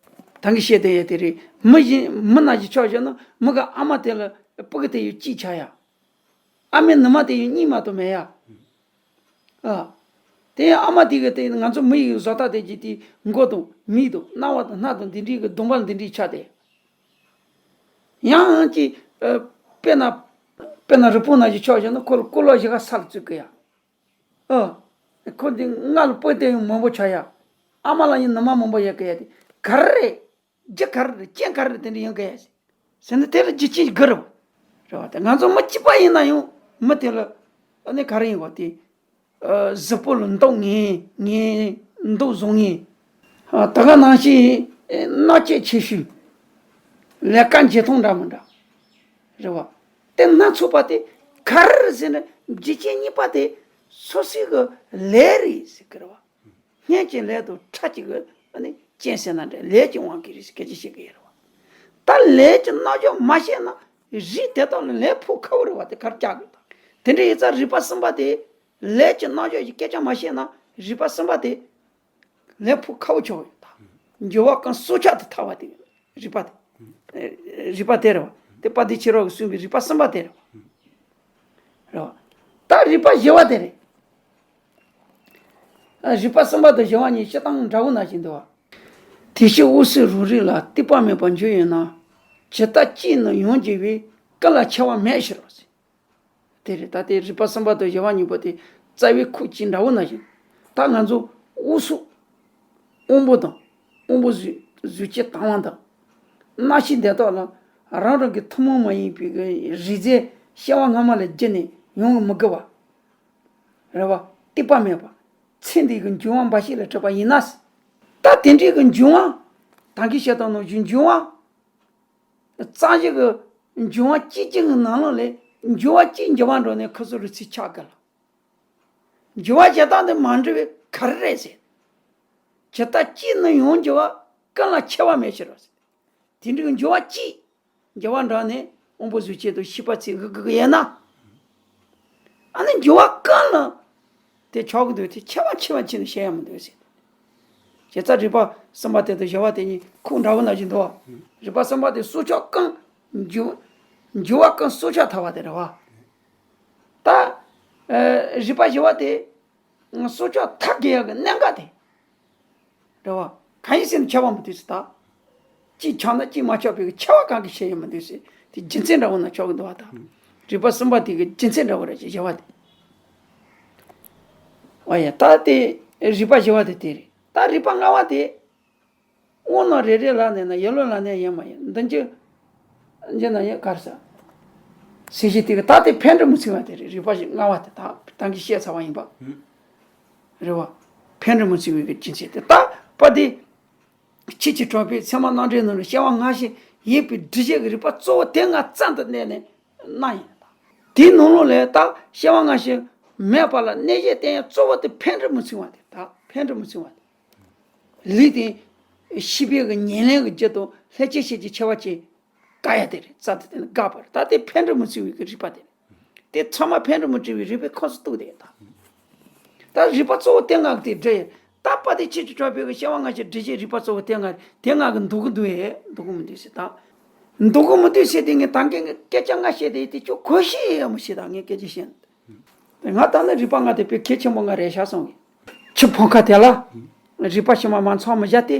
ད་གིན་བཤད་བསྡད་ཡ་དེ་རེད། མི་བཞིན་མི་ནང་བཞིན་ཆོག་བཤད་ན་མི་གི་ཨ་མ་དེ་ལ་སྤུ་གུ་དེ་ཡི་གཅིག་ཆགས་ཡ། ཨ་མའི་ནུ་མ་དེ་ཡི་གཉིས་མ་གཏོགས་མེད་ཡ། ཨ། དེ་ཡང་ཨ་མ་དེ་གི་དེ་ང་ཚོ་མི་ཡི་བཟོ་ལྟ་དེ་གྱི་དེ་མགོ་དང་མིག་དང་རྣ་བ་དང་སྣ་དང་འདི་འདྲའི་གི་གདོང་པ་འདི་འདྲའི་ཆགས་ཏེ། ཡང་ཅི། ཨ། དཔེར་ན། དཔེར་ན་རི་བོང་ནང་བཞིན་ཆོག་བཤད་ན་ཁོ་ལ་སྐོར་ལོག་བཞི་ཀ་ས་ལ་བཙུགས་གི་ཡ། ཨ། ཁོ་འདི་ང་ལ་སྤུན་ཏེ་ཡང་མང་པོ་ཆགས་ཡ། ཨ་མ་ལ་ཡང་ནུ་མ་མང་པོ་ཡོད་གི་ཡ་དེ། ག་རེ་རེད། རྒྱུ་ག་རེ་རེད། རྐྱེན་ག་རེ་རེད། དེ་འདྲ་ཡོང་གི་ཡ་ཟེར་ན་དེ་ལ་རྒྱུ་རྐྱེན་དགུ་རེད་བ། རེད་བ། དེ་ང་ཚོ་མི་གཅིག་པ་ཡིན་ན་ཡང་མི་དེ་ལ་ཨ་ནི་ག་རེ་ཡིན་གོ་དེ། ཨ། གཟུགས་པོ་ལ་མདོག་ངན་ངན་མདོག་བཟང་ངན། ཨ། ད་ག་ནང་བཞིན་མནར་གཅོད་ཆེ་ཤོས། ལས་ཀ་བྱེད་སྟངས་འདྲ་མི་འདྲ། རེད་བ། དེ་སྣ་ཚོགས་པ་དེ་ག་རེ་རེད་ཟེར་ན་རྒྱུ་རྐྱེན་གཉིས་པ་དེ་སོ་སོའི་གི་ལས་རེད་ཟེར་གི་རེད་བ། སྔོན་གྱི་ལས་དང་ཕྲད་ཀྱི་གི་ཨ་ནི་རྐྱེན་ཟེར་ན་འདྲ། ལས་ཀྱི་དབང་གིས་རེད་ཟེར་སྐད་ཆ་བཤད་གི་ཡོད་རེད་བ། ད་ལས་ཀྱི་རྣམ་གཞག་མ་ཤེས་ན་རིགས་དེ་དག་ལ་ལན་ཕོག་ཁག་པོ་རེད་བ། དེ་གར་བཅག་དགོས་དང་། དེ་འདྲ་ཡིན་ཙང་རིགས་པ་གསུམ་པ་དེ་ལས་ཀྱི་རྣམ་གཞག་གི་སྐད་ཆ་མ་ཤེས་ན་རིགས་པ་གསུམ་པ་དེ་ལན་ཕོག་ཁག་པོ་ཆགས་ཡོད་དང་། འགྱུར་བ་ཀུན་སྲོག་ཆགས་དུ་ཐལ་བ་དེ་རིགས་པ་དེ། རིགས་པ་དེ་རེད་བ། དེ་དཔལ་ལྡན་ཕྱི་རོལ་གྱི་གསུང་གི་རིགས་པ་གསུམ་པ་དེ་རེད་བ། རེད་བ། ད་རིགས་པ་བཞི་པ་དེ་རེད། ཨ། རིགས་པ་གསུམ་པ་དང་བཞི་པ་གཉིས་སྤྱིར་བཏང་འདྲ་བོ་ནང་བཞིན་འདུག་བ། དེ་ཕྱིར་དབུགས་སུ་རང་རིག་ལ། སྟོང་པ་མེད་པར་འགྱུར་ཡོད་ན། ཇི་ལྟར་སྐྱེས་ནས་ཡང་འགྱུར་བའི། ཀུན་ལ་འཆི་བ་མེད་ཕྱིར་རོ་ཟེར། དེ་རེད། ད་དེ་རིགས་པ་གསུམ་པ་དང་བཞི་པ་གཉིས་པོ་དེ་རྩ་བའི་ཁུངས་གཅིག་འདྲ་བོ་ནང་བཞིན། ད་ང་ཚོ་དབུགས་སོགས་དབང་པོ་དང་། དབང་པོ་གཟུགས་གཟུགས་ཅན་དང་བ་དང་། རྣམ་ཤེས་དེ་དག་ལ་རང་རང་གི་ཐུན་མོང་མ་ཡིན་པའི་གི་རིགས་རྫས་སྐྱེ་བ་སྔ་མ་ལས་བརྒྱུད་ནས་ཡོང་གི་མི་དགོས་པ། རེད་བ། སྟོང་པ་མེད་པ། ཚེ་འདི་གི་འབྱུང་བ་འབའ་ཞིག་ལས་གྲུབ་པ་ཡིན་ན། ད་དེ་འདྲའི་གི་འབྱུང་བ། ད་གིན་བཤད་སྟངས་ནང་བཞིན་འབྱུང་བ། གཙང་གཞི་གི་འབྱུང་བ་གཅིག་གཅིག་གི་ནང་ལོགས་ལས་འབྱུང་བ་གཅིག་འགྱུར་བ་འགྲོ་ནས་ཁུ་སུ་རུ་ཚིག་ཆགས་གི་ལ། འགྱུར་བ་བྱེད་སྟངས་དེ་མ་འདྲ་བའི་ག་རེ་རེད་ཟེར། ཇི་ལྟར་སྐྱེས་ནས་ཡང་འགྱུར་བ། ཀུན་ལ་འཆི་བ་མེད་ཕྱིར་རོ་ཟེར། དེ་འདྲའི་འགྱུར་བ་གཅིག་འགྱུར་བ་འགྲོ་ནས་དབང་པོ་གཟུགས་ཅན་དང་ཤེས་པ་ཚིག་གི་གི་ཡིན་ན། ཨ་ནི་འགྱུར་བ་ཀུན་ལ་དེ་ཆགས་ཀྱི་འདུག་དེ་འཆི་བ་འཆི་བ་འཆི་ནས་ཤེས་ཡ་མི་འདུག་ཟེར། བྱས་ཙང་རིགས་པ་གསུམ་པ་དེ་དང་བཞི་པ་དེ་གཉིས་ཁུངས་འདྲ་བོ་ནང་བཞིན་འདུག་བ། རིགས་པ་གསུམ་པ་དེ་སྲོག་ཆགས་ཀུན་འགྱུར་འགྱུར་བ་ཀུན་སྲོག་ཆགས་ཐལ་བ་དེ་རེད་བ། ད། ཨ། རིགས་པ་བཞི་པ་དེ་སྲོག་ཆགས་ཐལ་དགོས་ཡག་གི་གནད་འགག་དེ་རེད་བ། གང་ཡིན་ཟེར་ན་འཆི་བ་མི་འདུག་ཟེར་ད། གཅིག་ཆགས་ན་གཅིག་མ་ཆགས་པའི་འཆི་བ་གང་གི་ཤེས་ཡོན་མི་འདུག་ཟེར། དེ་རྒྱུ་མཚན་འདྲ་བོ་ན་ཆགས་ཀྱི་འདུག་བ་ད། རིགས་པ་གསུམ་པ་དེ་གི་རྒྱུ་མཚན་འདྲ་བོ་རེད་ཅེས་བཞི་པ་དེ། འོ་ཡ། ད་དེ་རིགས་པ་བཞི་པ་དེ་དེ་རེད། ད་རིགས་པ་ལྔ་པ་དེ། དབང་རྣོན་རེ་རེ་ལ་གནས་ན་ཡིད་བློ་ལ་གནས་ཡིན་མ་ཡིན་འདི་འཇི། འཇི་ན་ཡིན་གར་ས། ཟེར་གྱི་དེ་གི་ད་དེ་ཕན་འབྲས་མི་ཚིག་པ་དེ་རེད། རིགས་པ་བཞི་ལྔ་པ་དེ་ད་ད་གིན་བཤད་ཚར་བ་ཡིན་པ། རེད་བ། ཕན་འབྲས་མི་ཚིག་པའི་གི་རྒྱུ་མཚན་དེ་ད་པ་དེ། ཁྱེད་ཀྱི་གྲོགས་པོས་ཚད་མ་རྣམ་འགྲེལ་ནང་ལ་སྐྱེ་བ་སྔ་ཕྱི་ ཡིན་པའི་སྒྲིབ་བྱེད་ཀྱི་རིག་པ་གཙོ་བོ་དེ་ལྔ་རྩལ་དུ་གནས་ནས་སྣང་ཡིན་ད། དེའི་ནང་ལོགས་ལས་ད་སྐྱེ་བ་སྔ་ཕྱི་མེད་པ་ལ་གནས་བྱའི་བསྟན་ཡག་གཙོ་བོ་དེ་འཕེལ་འགྲིབ་མི་འཆིང་བ་དེ་ད་འཕེལ་འགྲིབ་མི་འཆིང་བ་དེ། ལུས་དེ་ཤེས་པའི་གི་ཉེར་ལེན་གྱི་རྒྱུ་དང་ལྷན་སྐྱེས་ཤེས་ཀྱི་ཁྱད་པར་གྱིས་དགག་ཡག་དེ་རེད། རྩལ་དུ་བསྟན་ནས་དགག་པ་རེད། ད་དེ་འཕེལ་འགྲིབ་མི་འཆིང་བའི་གི་རིག་པ་དེ་རེད། དེ་ཚང་མ་འཕེལ་འགྲིབ་མི་འཆིང་བའི་རིག་པའི་ཁོངས་སུ་གཏོགས་དེ་ད། ད་རིག་པ་གཙོ་བོ་དེ་ལྔ་གི་དེ་འདྲ་ཡིན། ད་པ་དེ་ཁྱད་ཀྱིས་གྲུབ་པའི་གི་སྐྱེ་བ་སྔ་ཕྱི་སྒྲིབ་བྱེད་རིག་པ་གཙོ་བོ་དེ་ལྔ་རེད། དེ་ལྔ་གི་འདུག་གི་འདུག་ཨེ་འདུག་གི་མི་འདུག་ཟེར་ད། འདུག་གི་མི་འདུག་ཟེར་དེ་ངས་ད་གིན་ངས་སྐད་ཆ་ལྔ་བཤད་དེ་དེ་ཁྱོད་གོ་ཤེས་ཡོད་མི་ཤེས། ད་ངས་སྐད་ཆ་བཤད་ན། ང་ད་ནི་རིག་པ་ལྔ་དེ་དཔེ་གལ་ཆེན་པོ་ལྔ་རེད་ཤག་བསམ་གི། ཁྱི་ཕོ་ཁ་དེ་ལ་རིག་པ་ཕྱི་མ་མ་ཚང་མི་བཞག་སྟེ།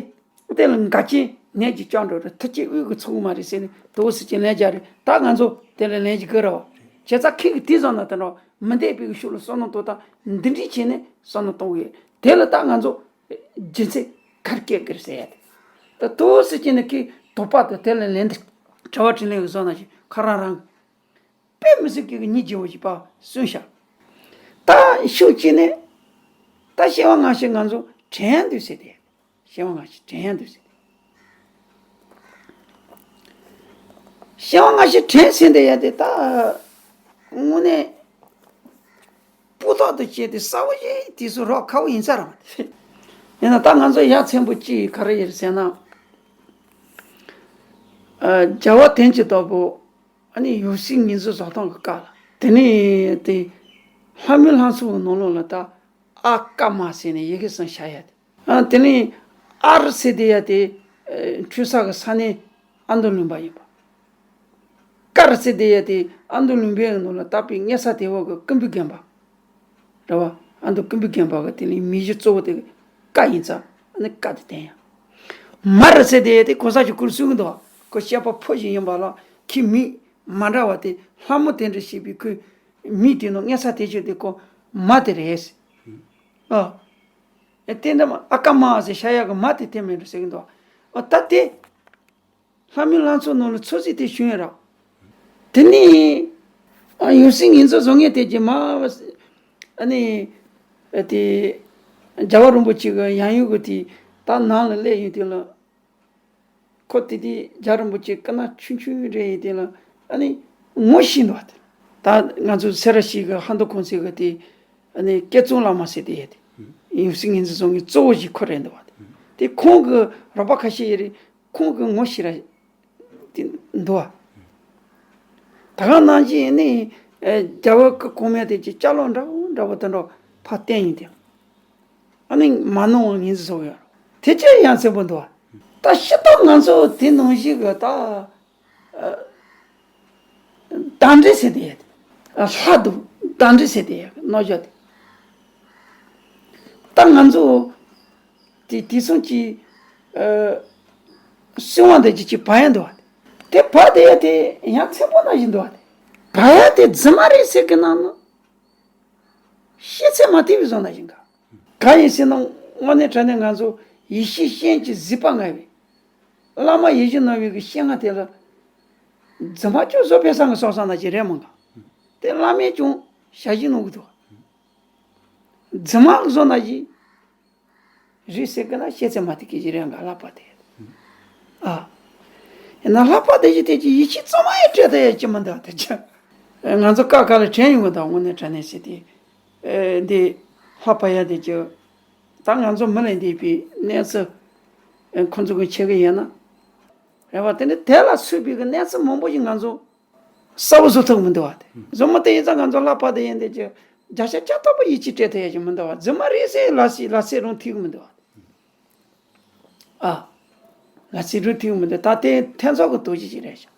དེ་ལ་འགལ་རྐྱེན་ནད་ཀྱིས་བཅོམ་འགྲོ་རེད། མཐུ་རྐྱེན་དབུལ་གྱིས་ཚུགས་མ་རེད་ཟེར་ནས་དོགས་སུ་ཅི་ལན་རྒྱག་རེད། ད་ང་ཚོ་དེ་ལ་ལན་ཅིག་དགོས་རེད་བ། བྱས་ཙང་ཁྱི་གི་དེ་བཟོ་ན་དེ་འདྲ་མི་འདས་པའི་ཤུགས་ལ་བསམ་བློ་གཏོང་སྟངས་འདི་འདྲ་བྱས་ནས་བསམ་བློ་གཏོང་གི་ཡོད། དེ་ལ་ད་ང་ཚོ་རྒྱུ་མཚན་ག་རེ་སྐྱེལ་དགོས་རེད་ཟེར་ཡ་དེ། ད་དོགས་སུ་ཅི་ནས་ཁྱི་དོགས་པ་དང་དེ་ལ་ལན་དེ་དྲི་བ་དྲིས་ལན་གྱི་བཟོ་ན་ཞིག་ཁ་རང་རང་གི་དཔེ་མི་སྲིད་ཀྱི་གཉིད་རྗེ་བོ་ཞིག་པ་གསོན་ཤག་ད་ཤུགས་ཀྱིས་ནས། ད་སྐྱེ་བ་སྔ་ཕྱི་ང་ཚོ་དྲན་འདུག་ཟེར་ཏེ། སྐྱེ་བ་སྔ་ཕྱི་དྲན་འདུག་ཟེར་ཏེ། སྐྱེ་བ་སྔ་ཕྱི་དྲན་ཟེར་འདི་ཡ་དེ་ད་དངོས་གནས་སྤུ་ཐག་ཏུ་བཅད་དེ་གསལ་བོ་ཞིག་དུས་སུ་རོགས་ཁ་བོ་ཡིན་ས་རང་། ཡིན་ན་ད་ང་ཚོ་ཡ་མཚན་པོ་ཅི་ག་རེ་ཡིན་ཟེར་ན། རྒྱལ་བ་དོན་གྱི་བདག་པོ། ཨ་ནི་ཡབ་སྲས་ངོས་འཛིན་བཟོ་སྟངས་ཀྱི་སྐབས་ལ། དེ་ནས་དེ་ལྷ་མོའི་ལྷ་ཚོགས་ཀྱི་ནང་ལོགས་ལ་ད་ཨ་ཀ་མ་ཟེར་ནས་ཡི་གེ་གསུམ་བཞག་ཡ་དེ། ཨ་དེ་ནས་ཨ་རུ་ཟེར་དེ་ཡ་དེ་འཕྲུལ་ས་གི་ས་གནས་ཨ་མདོ་ལུང་པ་ཡིན་པ། ཀ་རུ་ཟེར་དེ་ཡ་དེ་ཨ་མདོ་ལུང་པའི་ནང་ལ་བཏགས་པའི་སྔ་ས་དེ་བ་གི་ཀུན་བུ་དགོན་པ། རེད་བ། ཨ་མདོ་ཀུན་བུ་དགོན་པ་གི་དེ་ལས་མི་གཞི་གཙོ་བོ་དེ་ཀ་ཡིན་ཙང་ཨ་ནི་ཀ་དེ་བསྟན་ཡ། མ་རུ་ཟེར་དེ་དེ་གོང་ས་མཆོག་སྐུ་གསུང་གི་འདུག་ཁོ་བཤད་པ་ཕོ་ཞིག་ཡིན་པ་ལ་ཁྱི་མིག་མ་འདྲ་བ་དེ་ལྷ་མོ་དེ་འདྲ་ཞེས་པའི་ཁོའི་མིག་དེ་ནི་སྔ་ས་དེ་ཆོས་དེ་ཁོ་མ་དེ་རེད། ཨ། ཨེ་དེ་འདྲ་མ་ཨ་ཀ་མ་ཟེར་བྱ་ཡག་གི་མ་དེ་དེ་མིན་འགྲོ་ཟེར་གི་འདུག་ཨ་ད་དེ། ལྷ་མོའི་ལྷ་ཚོགས་ནང་ལ་ཚོད་རྩིས་དེ་བྱུང་ཡོད་ར། དེ་ནས་ཡང་སྲིད་ངོས་འཛིན་བཟོ་མཁན་དེ་རྗེས་མ། ཨ་ནི། དེ། རྒྱལ་བ་རིན་པོ་ཆེ་གི་ཡང་ཡུལ་གི་དེ་ད་ནང་ལ་སླེབས་ཡོང་དུས་ལ། ཁོ་དེ་དུས་རྒྱལ་བ་རིན་པོ་ཆེ་སྐུ་ན་ཆུང་ཆུང་རེད་ཡིན་དུས་ལ་ཨ་ནི་ངོ་ཤེས་འདུག་བ་དེ། ད་ང་ཚོ་སེ་ར་བྱེས་གི་ཧན་ཏོ་ཁོང་ཚོའི་གི་དེ། ཨ་ནི་སྐལ་བཟང་བླ་མ་ཟེར་དེ་ཡོད་དེ། ཡང་སྲིད་ངོས་འཛིན་བཟོ་མཁན་གཙོ་བོ་ཞིག་ཁོ་རེད་འདུག་བ་དེ། དེ་ཁོང་གི་རོགས་པ་ཁ་ཤས་ཡོད་རེད། ཁོང་གི་ངོ་ཤེས་ར། དེ་འདུག་བ། ད་ག་ནང་བཞིན་ནི། ཨེ་རྒྱལ་བ་སྐུ་གོང་མ་དེ་ཅིག་ཅ་ལག་འདྲ་བོ་འདྲ་བོ་དེ་འདྲ་ཕར་བསྟན་ཡིན་ཏེ། ཨ་ནི་མ་ནོར་བ་ངོས་འཛིན་བཟོ་གི་ཡོད་རེད། དེ་ཅི་ཡང་སེམས་པོ་འདུག་བ། ད་ཤི་སྟངས་ང་ཚོ་དེ་ནང་བཞིན་གི་ད། ཨ་གདངས་འདྲེན་ཟེར་དེ་ཡོད་དེ། ཨ་ལྷ་འདུག་གདངས་འདྲེན་ཟེར་དེ་ཡོད་རྣམ་གཞག་དེ། ད་ང་ཚོ། དེ་དེ་སོང་གི། ཨ་གསོལ་བ་འདེབས་ཀྱི་ཅིག་བབས་ཡ་འདུག་བ། དེ་བབས་དེ་ཡ་དེ་ཡང་མཚན་པོ་ནང་བཞིན་འདུག་བ། དེ་བབས་ཡ་དེ་རྫུན་མ་རེད་ཟེར་གི་ནང་ན། ཤེས་ཚད་མ་ཐེབས་པའི་བཟོ་ནང་བཞིན་ག་ག་ཡིན་ཟེར་ན་དངོས་གནས་དྲང་གནས་ང་ཚོ་ཡེ་ཤེས་སྤྱན་གྱིས་གཟིགས་པ་མངའ་བའི། བླ་མ་ཡིད་བཞིན་ནོར་བུའི་གི་སྤྱན་སྔར་དེ་ལ། རྫུན་མ་ཅུང་བཟོ་ཕེབས་སང་གི་སོང་སང་ན་ཅི་རེད་མང་ག་དེ་བླ་མས་ཀྱང་ཞལ་བཞེས་གནང་གི་འདུག་རྫུན་མ་བཟོ་ནང་བཞིན། རེད་ཟེར་གི་ན་ཤེས་ཚད་མ་ཐེབས་ཀྱི་ཞིག་རེད་འགའ་ལྷག་པ་དེ། ཨ། ཡིན་ན་ལྷག་པ་དེ་ཞིག་དེ་ཅི་ཡིད་ཆེས་གཙང་མ་ཡང་སྤྲད་ཐུབ་ཡ་ཅི་མི་འདུག་དེ་ཅི། ང་ཚོ་ཀ་ཁ་ལ་དྲན་ཡོང་གི་འདུག་དངོས་གནས་དྲང་གནས་ཟེར་དེ། འདི་ལྷག་པ་ཡ་དེ་ཅི། ད་ང་ཚོ་མི་ལ་འདས་པའི་གནས་ཚུལ་ཁོང་ཚོ་གི་ཆེ་གི་ཡིན་ན། རེད་བ། དེ་ནི་དེ་ལ་སོགས་པའི་གི་གནས་ཚུལ་མང་པོ་ཞིག་ང་ཚོ་གསལ་པོ་བཟོ་ཐུབ་མི་འདུག་བ་དེ། བཟོ་མི་དེ་ཡིན་ཙང་ང་ཚོ་ལྷག་པ་དེ་ཡིན་དེ་ཀྱི་བརྒྱ་ཆ་བརྒྱ་ཐོག་པ་ཡིད་ཆེས་སྤྲད་ཐུབ་ཡ་ཞིག་མི་འདུག་བ། རྫུན་མ་རེད་ཟེར་ལ་སྲིད་ལ་སྲིད་རུང་ཐིག་མི་འདུག་བ། ཨ། ལ་སྲིད་རུང་ཐིག་མི་འདུག་ད་དེ་ཐེན་ཚོགས་ཀྱི་དོགས་གཞི་ཞིག་རེད་ཤག་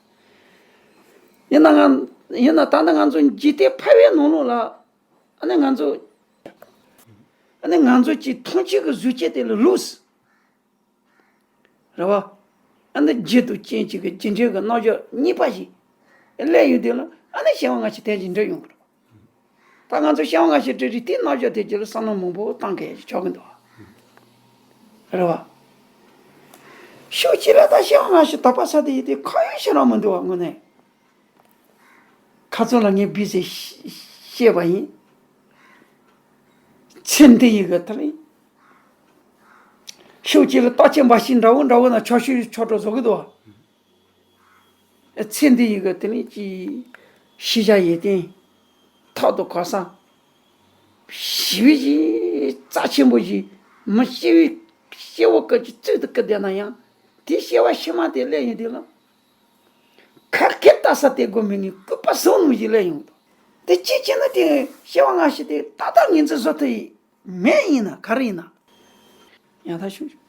ཡིན་ན་ང་ཡིན་ན་ད་ལྟ་ང་ཚོ་འཇིག་རྟེན་ཕལ་བའི་ནང་ལོགས་ལ་ཨ་ནི་ང་ཚོ་ཨ་ནི་ང་ཚོ་གྱི་མཐོང་ཆོས་ཀྱི་གཟུགས་བྱད་དེ་ལ་ལུས། རེད་བ། ཨ་ནི་རྒྱུ་དང་རྐྱེན་གཅིག་གི་རྒྱུ་འབྲས་ཀྱི་རྣམ་གཞག་གཉིས་པ་ཞིག་སླེབས་ཡོང་དུས་ལ་ཨ་ནི་སྐྱེ་བ་སྔ་ཕྱི་དེ་ཅིག་འདྲ་ཡོང་གི་རེད། ད་ང་ཚོ་སྐྱེ་བ་སྔ་ཕྱི་འདྲ་རིགས་དེའི་རྣམ་གཞག་དེ་རྒྱུ་ལ་བསམ་བློ་མང་པོ་བཏང་གི་ཡ་ཞིག་ཆགས་ཀྱི་འདུག་བ། རེད་བ། ཤུགས་ཅིག་ལ་ད་སྐྱེ་བ་སྔ་ཕྱི་དག་པ་ས་དེ་ཡིན་ཏེ་ཁ་ཡོད་ཤེས་རང་མི་འདུག་བ་དངོས་གནས། ཁ་ཚོན་ལ་ངས་བི་ཟེར་བཤད་པ་ཡིན། ཚེ་འདི་ཡི་གི་ཐ་ལི། ཤུགས་ཅིག་ལ་རྟགས་ཅན་འབའ་ཞིག་འདྲ་བོ་འདྲ་བོ་ན་ཆོག་ཤེས་ཆོག་གྲོགས་བཟོ་གི་འདུག་བ། ཚེ་འདི་ཡི་གི་དེ་ནས་ཀྱི་ཤེས་བྱ་ཡོན་ཏན་ཐོག་ཏུ་གོ་ས་ཞི་བའི་ཞིག་རྩ་ཆེན་པོ་ཞིག་མི་སྐྱེ་བའི་སྐྱེ་བོ་སྐད་ཀྱི་བཙོན་དུ་བཀུག་བསྡད་ན་ཡང་དེའི་སྐྱེ་བ་ཕྱི་མ་དེ་སླེབས་ཡོང་དུས་ལ། ཁ་སྐད་ལྟ་ས་དེ་དགོས་མེད་ངས་སྐུད་པ་བཟུང་ནུས་ཞིག་སླེབས་ཡོང་གི་འདུག་དེ་ཅི་བྱས་ན་དེ་སྐྱེ་བ་སྔ་ཕྱི་དེ་ཏག་ཏག་ངོས་འཛིན་བཟོ་ཐུབ་ཡི་མེད་ཡིན་ན་ག་རེ་ཡིན་ན། ཡང་དག་ཤོད།